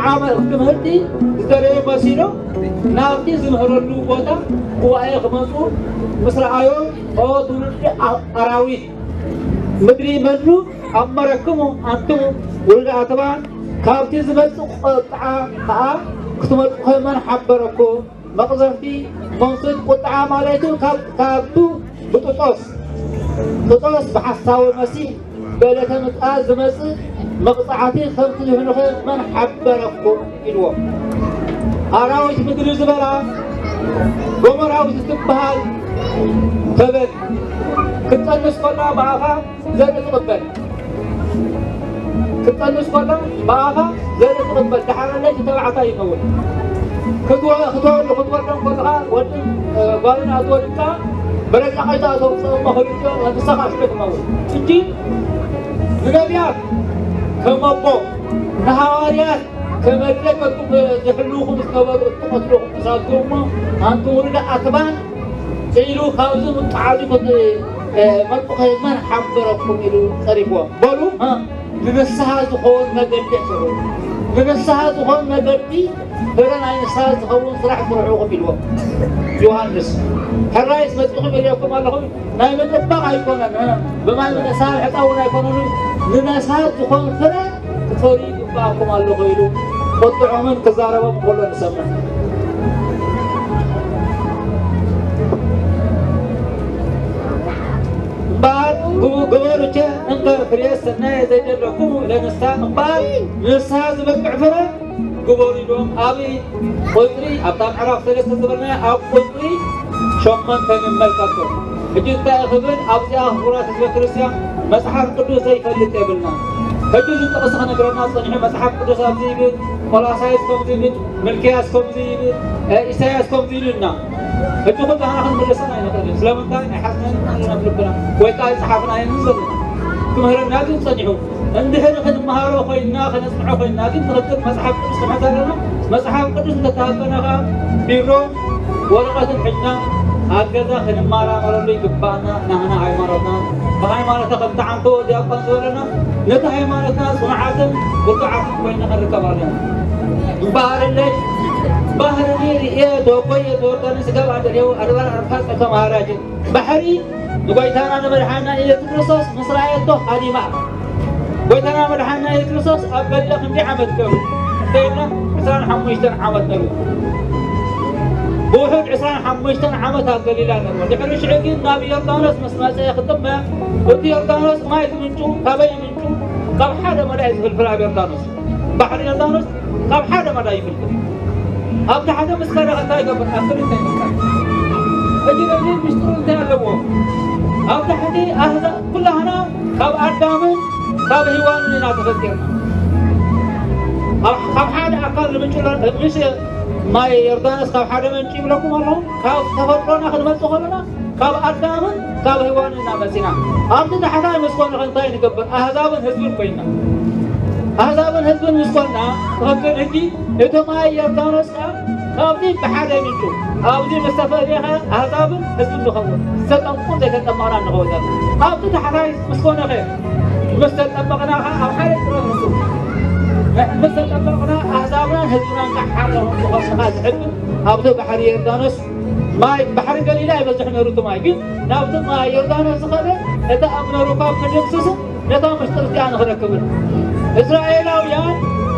ዓመት ትምህርቲ ዝደለየ መሲሉ ናብቲ ዝምህረሉ ቦታ ጉባኤ ክመፁ ምስ ረኣዮ፣ "ኦ ትውልዲ ኣ-፣ ኣራዊት፣ ምድሪ መኑ ኣመረክሙ ኣንትሙ ውሉደ ኣትባን፣ ካብቲ ዝመጽእ ቁጥዓ ከኣ ክትመጹ መን ሓበረኩም?" መቕዘፍቲ፣ መንሱት ቁጥዓ ማለቱ ካብ፣ ካብቱ ብጥጦስ፣ ጥጦስ ብሓሳዊ መሲሕ በዕለተ ምጽኣት ዝመጽእ መቕጻዕቲ ከም ትድሕኑኸ መን ሓበረኩም? ኢልዎም። ኣራዊት ምድሪ ዝበላ ጎመራዊት እትበሃል ተበል ክትጠንስ ከላ ብኣፋ ዘርኢ ትቕበል። ክትጠንስ ከላ ብኣፋ ዘርኢ ትቕበል። ደሓር ለይቲ ተባዕታይ ይኸውን። ክትወ-፣ ክትወልድ፣ ክትወልዶም ከለኻ ወድን፣ እ፣ ጓልን ኣትወልድ ከኣ ብረቂቕ ኣይትኣትዎም፣ ክልቲኦም ንስኻ ሽዑ ትኸውን። ሕጂ ንነቢያት ከም ኣቦ፣ ንሃዋርያት ከም ኣድለይ ከጥብ ዝሕልውኹም ዝነበሩ እትቐትልኹም ክሳብኩም እሞ፣ ኣንቱም ውሉደ ኣትባን ኢሉ ካብዚ ምጥዓዙ ክት-፣ እ፣ መጥቆ መን ሓበረኩም ኢሉ ጸሪፍዎም። በሉ፣ እ፣ ንንስሓ ዝኸውን መገዲ ስርሑ። ንንስሓ ዝኸውን መገዲ ፍረ ናይ ንስሓ ዝኸውን ስራሕ ስርሑ ኢልዎም ዮሃንስ። ሕራይስ መጺኹም ኢለኩም ኣለኹ፣ ናይ ምጥባቕ ኣይኮነን፣ እ፣ ብማይ ምንሳብ ሕጻ እውን ኣይኮነን፣ ንነስሓ ዝኾን ፍረ ክትፈርዩ ይግባእኩም ኣሎ ኢሉ ክቕጥዖምን ክዛረቦም ከሎ ንሰምዕ። እምበኣር ግቡ-፣ ግበሩ ቸ እንተ ፍሬ ሰናየ ዘይደለኩም ለንስሓ፣ እምበኣር ንስሓ ዝበቅዕ ፍረ ግበሩ ኢሎም ኣብ ቁጽሪ፣ ኣብታ ምዕራፍ ሰለስተ ዝበልናዮ ኣብ ቁጽሪ ሸሞንተ ንመልከቶ። ሕጂ እንታይ ክብል ኣብዚኣ ክቡራት ህዝበ ክርስቲያን መጽሓፍ ቅዱስ ዘይፈልጥ የብልና። ሕጂ እዚ ጥቕሲ ክነግረና ጸኒሑ መጽሓፍ ቅዱስ ኣብዚ ይብል፣ ቆላሳይስ ከምዚ ይብል፣ ምልክያስ ከምዚ ይብል፣ እ፣ ኢሳያስ ከምዚ ይብልና። ሕጂ ኩላህና ክንምልሰን ኣይንኽእልን። ስለምንታይ? ኣይሓዝናየን ኣለና ኣብ ልብና። ወይ ከኣ ኣይጸሓፍናየን ዘለና። ክምህረና ግን ጸኒሑ። እንድሕር ክንመሃሮ ኮይንና፣ ከነጽንዖ ኮይንና ግን ትኽክል መጽሓፍ ቅዱስ ክንሕዝ ኣለና። መጽሓፍ ቅዱስ እንተተሃቀና ከኣ ቢሮ ወረቐትን ሒዝና ኣብ ገዛ ክንመራመረሉ ይግባኣና። ናህና ሃይማኖትና ብሃይማኖታ ከምቲ ዓንቶ ዲያቆን ዝበለና ነቲ ሃይማኖትና ጽኑዓትን ብርቱዓትን ኮይንና ክንርከብ ኣለና። እምበኣር እለይ ባህርኒ ርእየ ተወኮየ ተወርዳኒ ስጋብ ኣደልየው ኣድባር ኣርፋ ጸከ መሃራጅን ባሕሪ ንጎይታና ንመድሓና ኢየሱስ ክርስቶስ ምስ ረኣየቶ ሃዲማ። ጎይታና መድሓና ኢየሱስ ክርስቶስ ኣብ ገሊላ ክንደይ ዓመት ገሩ? እንተኢልና ዕስራን ሓሙሽተን ዓመት ነሩ። ብውሑድ ዕስራን ሓሙሽተን ዓመት ኣብ ገሊላ ነሩ። ድሕሪ ሽዑ ግን ናብ ዮርዳኖስ ምስ መጸ ክጥመቕ፣ እቲ ዮርዳኖስ ማይ ዝምንጩ ካበይ ይምንጩ? ካብ ሓደ መዳይ ዝፍልፍል ኣብ ዮርዳኖስ። ባሕሪ ዮርዳኖስ ካብ ሓደ መዳይ ይፍልፍል። ኣብ ታሕቲ ምስ ከደ እንታይ ይገብር? ኣብ ክልተ ይምንቀል። ሕጂ እዚ ምስጢሩ እንታይ ኣለዎ? ኣብ ታሕቲ ኣህዛብ ኩላህና ካብ ኣዳምን ካብ ሄዋንን ኢና ተፈጢርና። ኣብ፣ ካብ ሓደ ኣካል ንምንጭሎ፣ ምሽ ማይ ዮርዳኖስ ካብ ሓደ ምንጭ ይብለኩም ኣለኹ። ካብ ተፈጥሮና ክንመጽእ ከለና ካብ ኣዳምን ካብ ሄዋንን ኢና መጺና። ኣብቲ ታሕታይ ምስ ኮንና እንታይ ንገብር? ኣህዛብን ህዝብን ኮይና። ኣህዛብን ህዝብን ምስ ኮንና ትኽክል። ሕጂ እቲ ማይ ዮርዳኖስ ከኣ ካብዚ ብሓደ ምንጩ ኣብዚ ምስ ተፈልየ ከኣ ኣህዛብን ህዝብን ንኸውን። ዝተጠምቁን ዘይተጠመቕና ንኸውን ዘለና። ኣብቲ ታሕታይ ምስ ኮነ ከ? ምስ ተጠመቕና ከኣ ኣብ ሓደ ጥረ ንሱ። ምስ ተጠመቕና ኣህዛብናን ህዝብናን ከኣ ሓደ ንኾንና ዝሕብር ኣብቲ ባሕሪ ዮርዳኖስ ማይ፣ ባሕሪ ገሊላ ይበዝሕ ነሩ እቲ ማይ፣ ግን ናብቲ ማይ ዮርዳኖስ ዝኸደ እቲ ኣብ ነሩ ካብ ክንድምስስን ነታ ምስጢር እዚኣ ንኽረክብን። እስራኤላውያን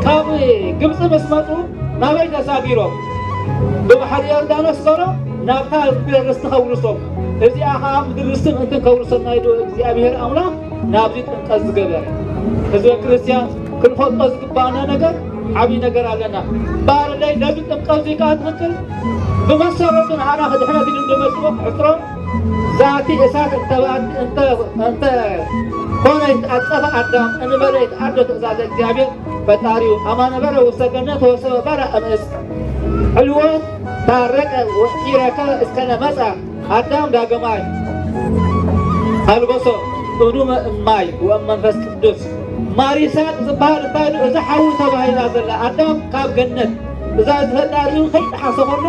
ካብ ግብጺ ምስ መጹ ናበይ ተሳጊሮም? ብባሕሪ ዮርዳኖስ ገሮም ናብታ ምድሪ ርስቲ ከውርሶም። እዚኣ ኸኣ ምድሪ ርስቲ ምእንትን ከውርሰና ኢሉ እግዚኣብሔር ኣምላኽ ናብዚ ጥምቀት ዝገበረ። ህዝበ ክርስቲያን ክንፈልጦ ዝግባኣና ነገር ዓብዪ ነገር ኣለና። እምበኣር ለይ ነዚ ጥምቀት እዚ ከኣ ትኽክል ብመሰረቱ ንዓና ክድሕነት ኢሉ እንደመጽኦ ክሕጽሮ ዛቲ እሳት እንተ-፣ እንተ-፣ እንተ ኮነ ይትኣጸፈ ኣዳም እንበለ ይትኣዶ ትእዛዘ እግዚኣብሔር ፈጣሪው። ኣማ ነበረ ውስተ ገነት ወሰበ በረ እምእስ ዕልወት ታረቀ ወኢረከ እስከነ መጻ ኣዳም ዳግማይ ኣልበሶ እዱመ እማይ ወእም መንፈስ ቅዱስ። ማር ይስሐቅ ዝበሃል እንታይ ኢሉ? እዛ ሓዊ ተባሂላ ዘላ ኣዳም ካብ ገነት እዛ ዝፈጣሪኡ ከይጠሓሰ ከሎ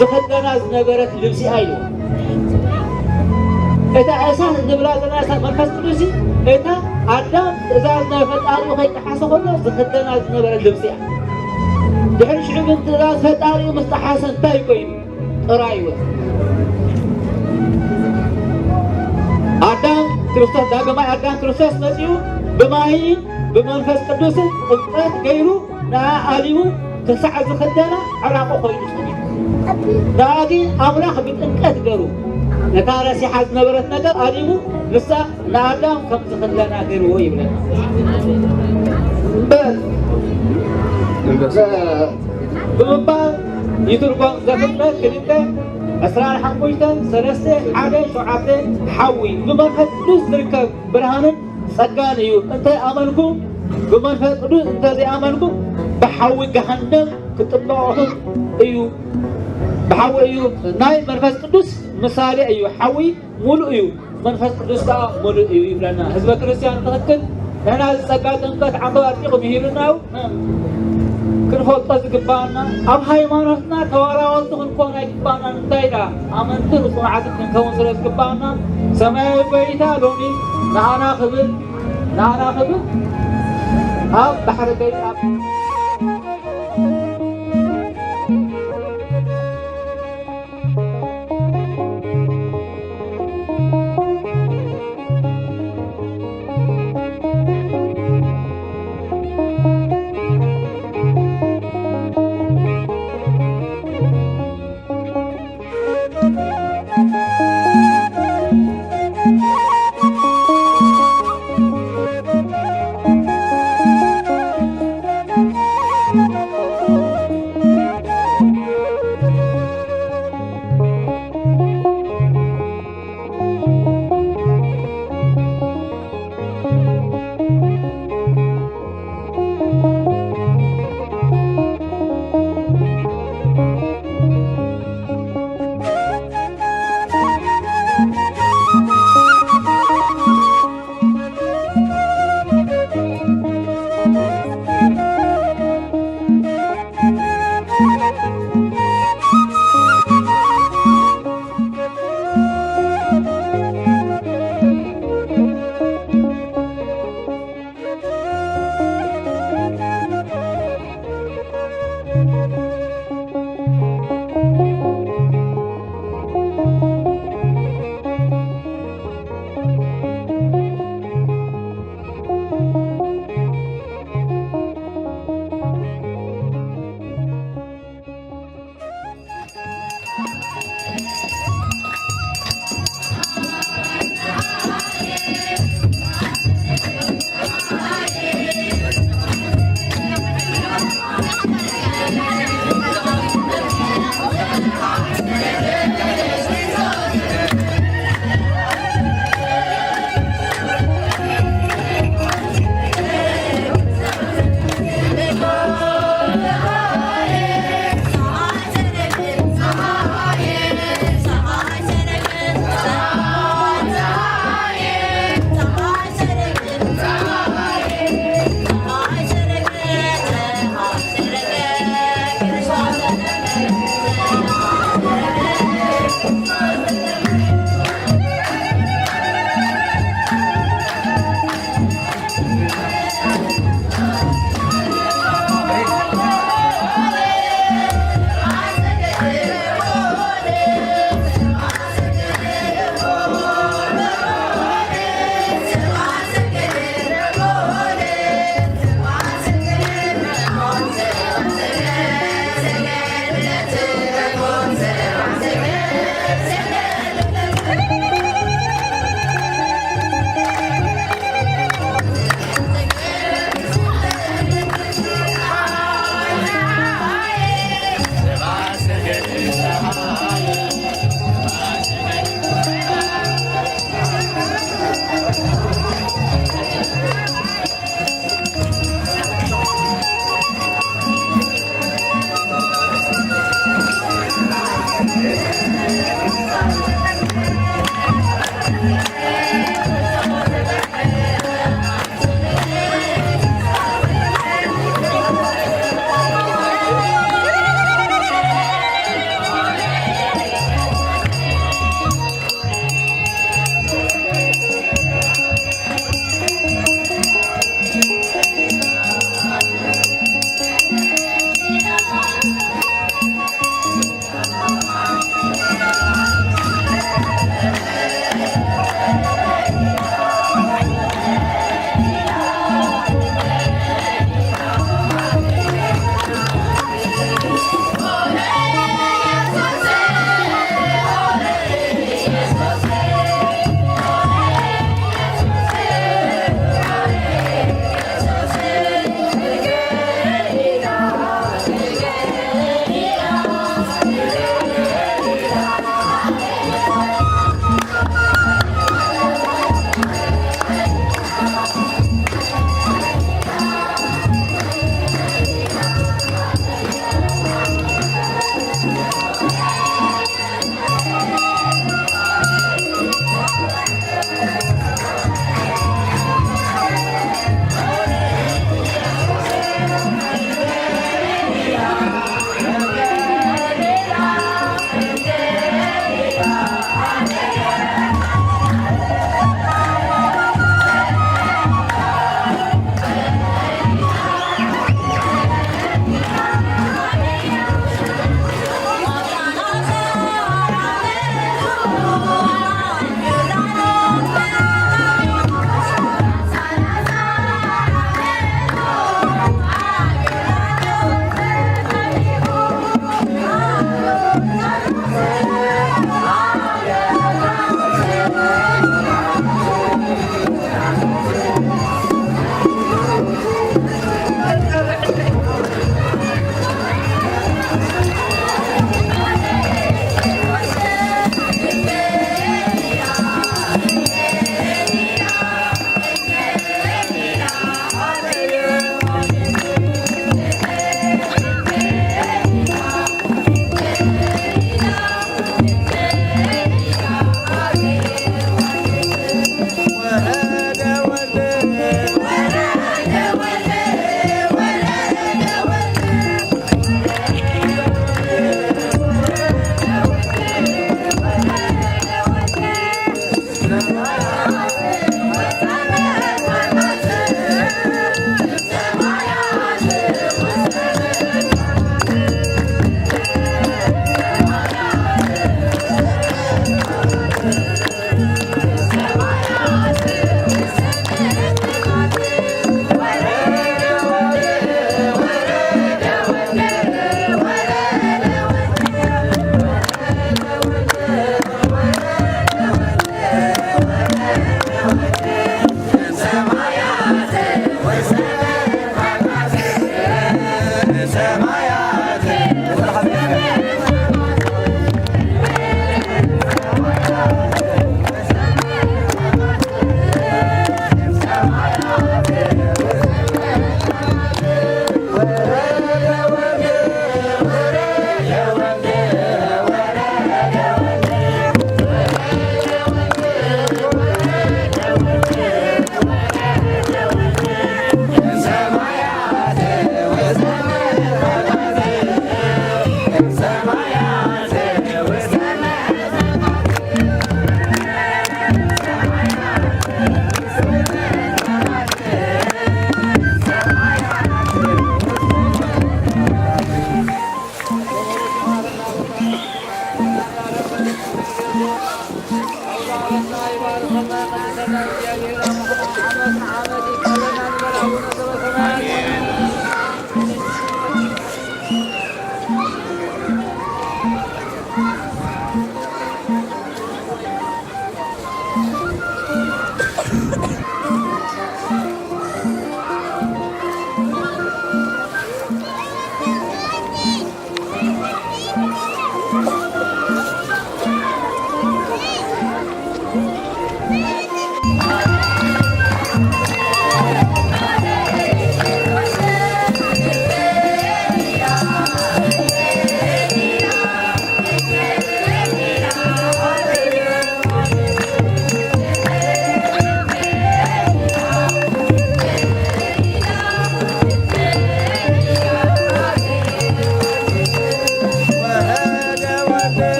ዝኽደና ዝነበረት ልብሲኣ ኢሉ። እታ እሳት እንብላ ዘለና እሳት መንፈስ ቅዱስ እዩ። እታ ኣዳም ትእዛዝ ናይ ፈጣሪኡ ከይጠሓሰ ከሎ ዝኽደና ዝነበረ ልብሲኣ። ድሕሪ ሽዑ ግን ትእዛዝ ፈጣሪኡ ምስ ጠሓሰ እንታይ ኮይኑ? ጥራይ ይወጽእ። ኣዳም ክርስቶስ፣ ዳግማይ ኣዳም ክርስቶስ መጺኡ ብማይን ብመንፈስ ቅዱስን ጥምቀት ገይሩ ንኣ ኣሊሙ ክሳዕ ዝኽደና ዕራቑ ኮይኑ ጸኒሑ። ንኣ ግን ኣምላኽ ብጥምቀት ገይሩ ነታ ረሲሓ ዝነበረት ነገር ኣሊሙ ንሳ ንኣዳም ከም ዝኽለና ገይርዎ ይብለና። እምበር፣ እ፣ ብምባል ይትርጎም። ዘፍጥረት ክልተ ዕስራን ሓሙሽተን፣ ሰለስተ፣ ሓደ፣ ሸውዓተ፣ ሓዊ ብመንፈስ ቅዱስ ዝርከብ ብርሃንን ጸጋን እዩ። እንተ ኣመንኩም ብመንፈስ ቅዱስ፣ እንተ ዘይኣመንኩም ብሓዊ ገሃነም ክጥበቐኹም እዩ። ብሓዊ እዩ። ናይ መንፈስ ቅዱስ ምሳሌ እዩ። ሓዊ ሙሉእ እዩ፣ መንፈስ ቅዱስ ከኣ ሙሉእ እዩ ይብለና። ህዝበ ክርስቲያን ትኽክል፣ ንሕና እዚ ጸጋ ጥምቀት ዓምባቢ ኣጥቢቑ ምሂሩና እዩ። ክንፈልጦ ዝግባኣና፣ ኣብ ሃይማኖትና ተዋራወርቲ ክንኮን ኣይግባኣናን። እንታይ ደኣ፣ ኣመንትን ጽኑዓትን ክንከውን ስለ ዝግባኣና፣ ሰማያዊ ጎይታ ሎሚ ንኣና ክብል፣ ንኣና ክብል ኣብ ባሕሪ ገይሩ ኣብ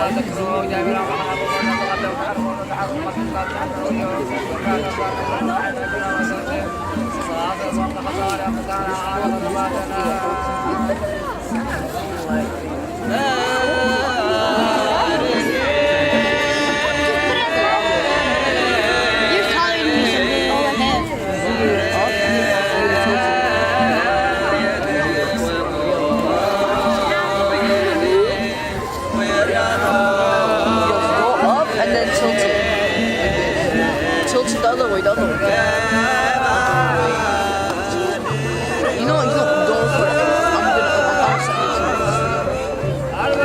You're taller than me. Go ahead. Go up and then tilt it. Tilt it the other way, the other way. You know, you know, go for it. I'm gonna, I'm, I'm, I'm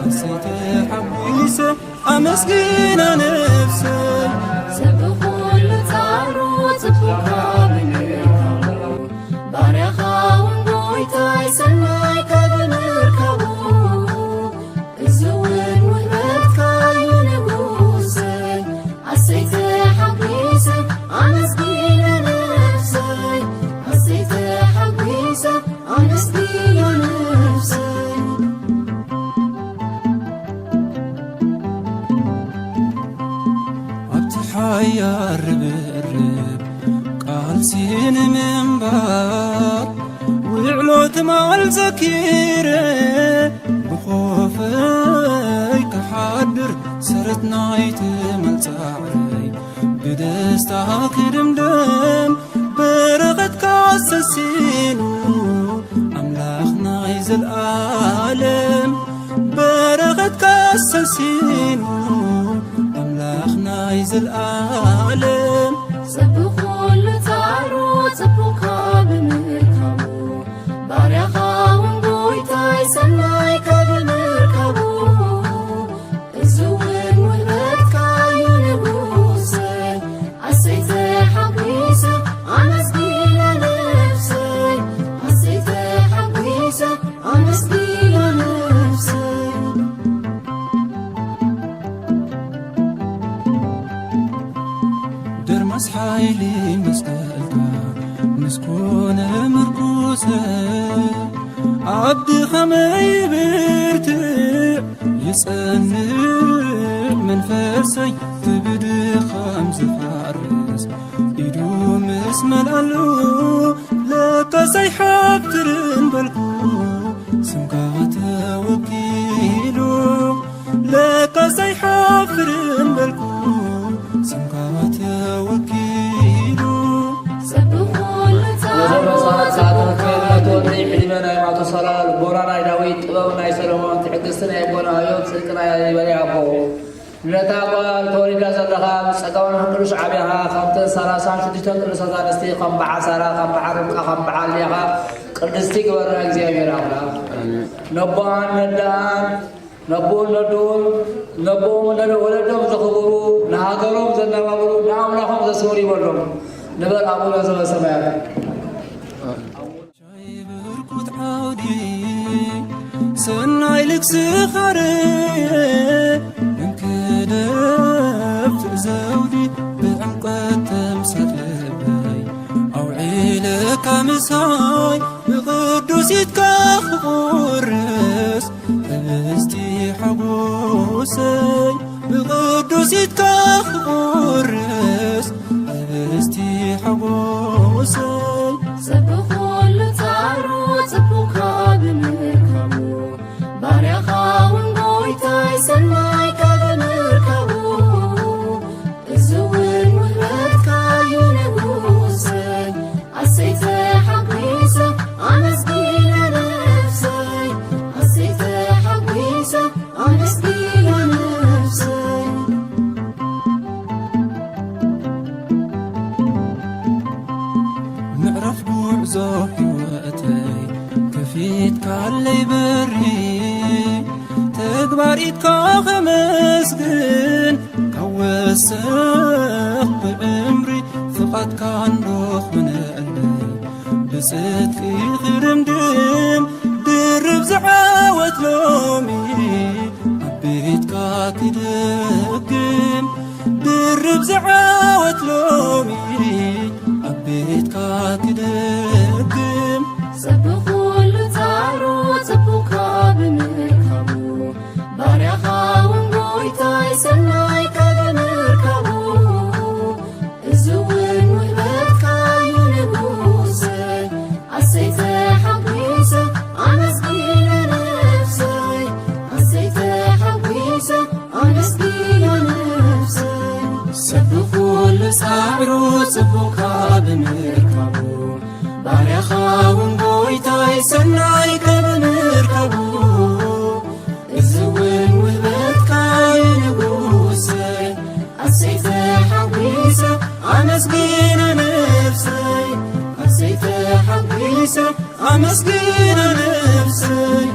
ኣሰይ ተሓጒሰ ኣመስግና ነፍሰይ። ሰብ ብኹሉ ጻዕሩ ጽቡቕ ካብ ምርካቡ፣ ባርያኻ እውን ጎይታይ ሰናይ ካብ ምርካቡ፣ እዚ እውን ውህበትካ እዩ ንጉሰይ። ኣሰይ ተሓጒሰ ኣመስጊነ ነፍሰይ፣ ኣሰይ ተሓጒሰ ኣመስጊነ ነፍሰይ። ኣብቲ ሓያል ርብርብ ቃልሲ ንምንባር፣ ውዕሎ ትማል ዘኪረ ብኾፈይ ክሓድር፣ ሰረት ናይቲ መልጻዕረይ ብደስታ ክድምደም፣ በረኸትካ ሰሲኑ ኣምላኽ ናይ ዘልኣለም፣ በረኸትካ ሰሲኑ ኣምላኽ ናይ ዘልኣለም። ሰብ ብኹሉ ጻዕሩ ጽቡቕ ካብ ምርካቡ፣ ባርያኻ እውን ጎይታይ ሰናይ ካብ ምርካቡ፣ እዚ እውን ውህበትካ እዩ ንጉሰይ። ኣሰይ ተሓጒሰ ኣመስጊነ ነፍሰይ፣ ኣሰይ ተሓጒሰ ኣመስጊነ ነፍሰይ። ድርማስ ሓይሊ መስቀልካ ምስ ኮነ ምርኩሰ፣ ኣብ ድኻመይ ብርትዕ ይጸንዕ መንፈሰይ፣ ብድኻም ዝፋርስ ኢዱ ምስ መልኣሉ፣ ለካስ ኣይሓፍርን በልኩ ስምካ ተወኪሉ፣ ለካስ ኣይሓፍርን በልኩ ስምካ ተወኪሉ። ሰብ ብኹሉ ነዞም ጻዕሩ መሳርሕቲ ክብረቱ ወዲ ዕድመ ናይ ማቱሳላ፣ ልቦና ናይ ዳዊት፣ ጥበብ ናይ ሰሎሞን፣ ትዕግስቲ ናይ ኣቦና ኣዮብ፣ ጽድቂ ናይ በሪ ኣቦ። ነታ ጓል ተወሊዳ ዘለኻ ብጸጋ መንፈስ ቅዱስ ዓብያኻ፣ ካብተን ሰላሳን ሽዱሽተን ቅዱሳት ኣንስቲ ከም በዓል ሳራ፣ ከም በዓል ርብቃ፣ ከም በዓል ሊያኻ ቅድስቲ ግበራ እግዚኣብሔር ኣምላኽ። ነቦኣን ነደኣን፣ ነቦኡን ነድኡን፣ ነቦኦም ወለደ-፣ ወለዶም ዘኽብሩ፣ ንሃገሮም ዘነባብሩ፣ ንኣምላኾም ዘስምሩ ይበሎም። ንበል ኣቡነ ዘበሰማያት። ሻይ ብርኩት ዓውዲ ሰናይ ልግስኻ ርእየ፣ እንክደፍእ ዘውዲ ብዕምቆት ተምሳጥ ልበይ፣ ኣውዒለካ ምሳይ ብቅዱስ ኢድካ ክቑርስ፣ ህብስቲ ሓጎሰይ ብቅዱስ ኢድካ ክቑርስ፣ ህብስቲ ሓጎሰይ። ሰብ ብኹሉ ጻዕሩ ጽቡቕ ካብ ምርካቡ፣ ባርያኻ እውን ጎይታይ ሰናይ ካብ ምርካቡ፣ እዚ እውን ውህበትካ እዩ ንጉሰይ። ኣሰይ ተሓጒሰ ኣመስጊነ ነፍሰይ፣ ኣሰይ ተሓጒሰ ኣመስጊነ ነፍሰይ። ምዕራፍ ጉዕዞ ህይወተይ ከፊትካለይ በሪ፣ ተግባር ኢድካ ከመስግን ካብ ወሰኽ ብዕምሪ፣ ፍቓድካ እንዶ ኾነለይ ብጽድቂ ክድምድም፣ ድርብ ዝዓወት ሎሚ ኣብ ቤትካ ክደግም፣ ድርብ ዝዓወት ሎሚ ኣብ ቤትካ ክደግም። ሰብ ብኹሉ ጻዕሩ ጽቡቕ ካብ ምርካቡ፣ ባርያኻ እውን ጎይታይ ሰናይ ካብ ምርካቡ፣ እዚ እውን ውህበትካ እዩ ንጉሰይ። ኣሰይ ተሓጒሰ ኣመስጊነ ነፍሰይ፣ ኣሰይ ተሓጒሰ ኣመስጊነ ነፍሰይ። ሰብ ብኹሉ ጻዕሩ ጽቡቕ ካብ ምርካቡ፣ ባርያኻ እውን ጎይታይ ሰናይ ካብ ምርካቡ፣ እዚ እውን ውህበትካ እዩ ንጉሰይ። ኣሰይ ተሓጒሰ ኣመስጊነ ነፍሰይ፣ ኣሰይ ተሓጒሰ ኣመስጊነ ነፍሰይ።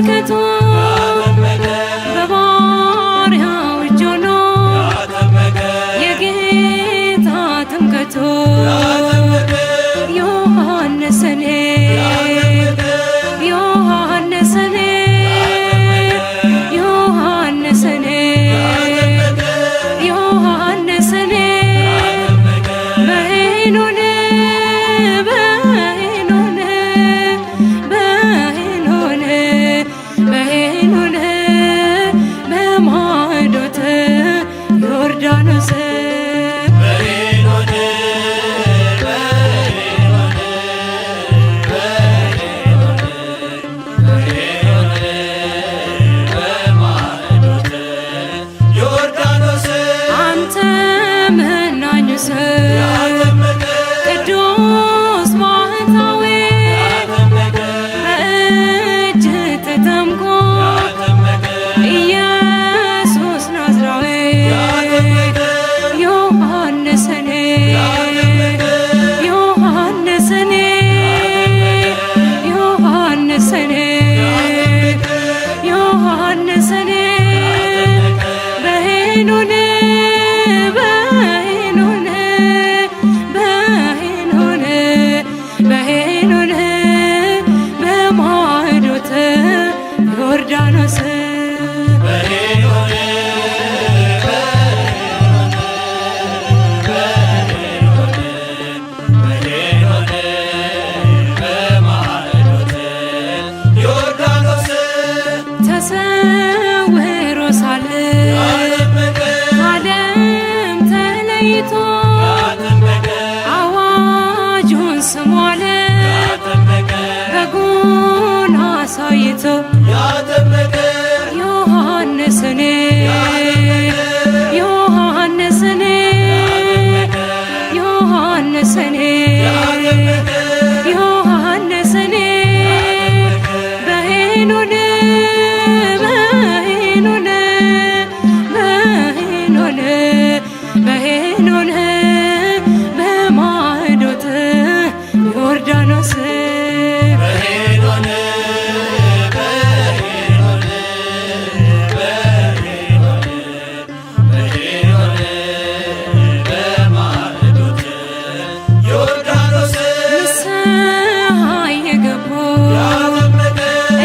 ከቶ በባርያው እጆኖ የጌታ ጥምቀቱ ዮሐንስኔ ዮሐንስኔ ዮሐንስኔ ዮሐንስኔ በሄኖን በሄኖን በሄኖን በሄኖን በማዕዶተ ዮርዳኖስ በሄኖን በሄኖን በሄኖን በሄኖን በማዕዶተ ዮርዳኖስ አንተ መናኙ ሰው ያጠመቀ ቅዱስ ባህታዊ ያጠመቀ በእጅ ተጠምቆ ያጠመቀ ኢየሱስ ናዝራዊ ያጠመቀ ዮሐንስኔ ያጠመቀ ዮሐንስኔ ዮሐንስኔ ዮሐንስኔ በሄኖን በሄኖን በሄኖን በሄኖን በማዕዶተ ዮርዳኖስ በሄኖን በሄኖን በሄኖን በሄኖን በማዕዶተ ዮርዳኖስ ተሰውሮ ሳለ ያጠመቀ ከዓለም ተለይቶ ያጠመቀ አዋጁን ስሞ አለ ያጠመቀ በጉን አሳይቶ ያጠመቀ ዮሐንስኔ ዮሐንስኔ ዮሐንስኔ ዮሐንስኔ በሄኖን በሄኖን በሄኖን በሄኖን በማዕዶተ ዮርዳኖስ በሄኖን በሄኖን በሄኖን በሄኖን በማዕዶተ ዮርዳኖስ ንስሐ የገቡ ያጠመቀ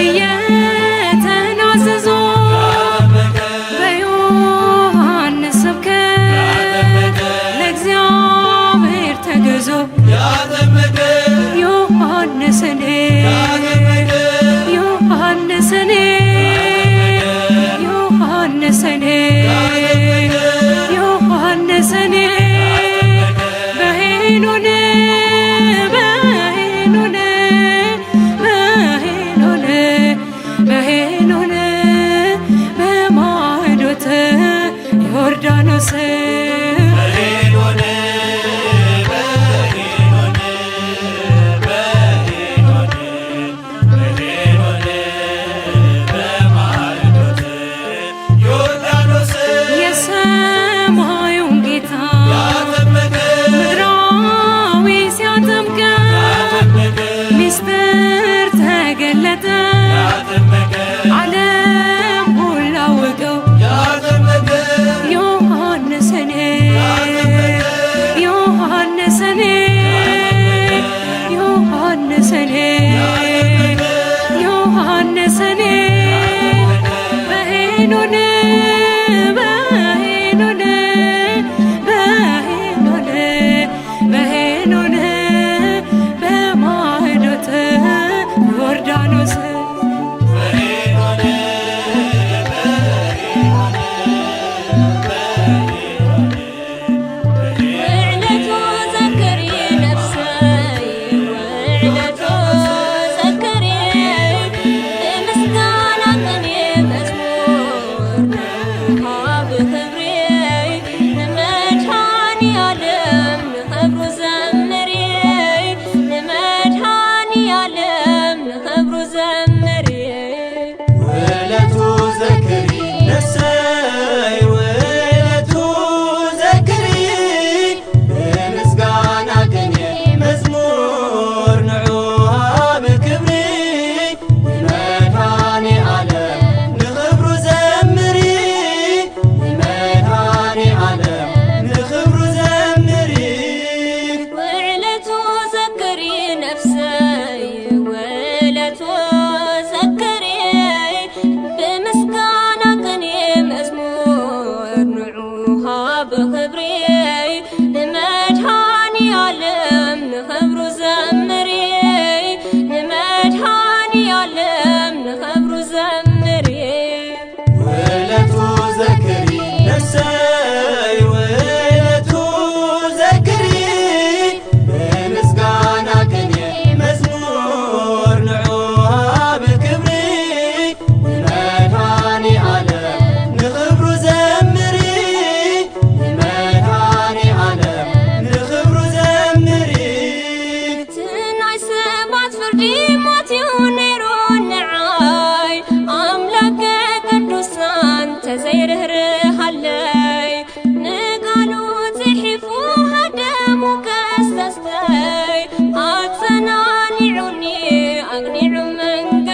እየተናዘዙ ያጠመቀ በዮሐንስ ስብከት ያጠመቀ ለእግዚአብሔር ተገዙ ያጠመቀ ዮሐንስኔ ያጠመቀ ዮሐንስኔ ዮሐንስኔ ዮሐንስኔ በሄኖን በሄኖን በሄኖን በሄኖን በማዕዶተ ዮርዳኖስ በሄኖን በሄኖን በሄኖን በማዕዶተ ዮርዳኖስ የሰማዩን ጌታ ያጠመቀ ምድራዊ ሲያጠምቀ ያጠመቀ ሚስጥር ተገለጠ ያጠመቀ ዓለም ሁሉ አወቀው ያጠመቀ ዮሐንስኔ ያጠመቀ ዮሐንስኔ ዮሐንስኔ ዮሐንስኔ በሄኖን በሄኖን በሄኖን በሄኖን በማዕዶተ ሞት እዩ ነይሩ ንዓይ ኣምላከ ቅዱሳን ተዘይርህርሃለይ ንቃሉ ጽሒፉ ሃደሙ ከስተስተይ ኣጸናኒዑኒ ኣግኒዑ መንገ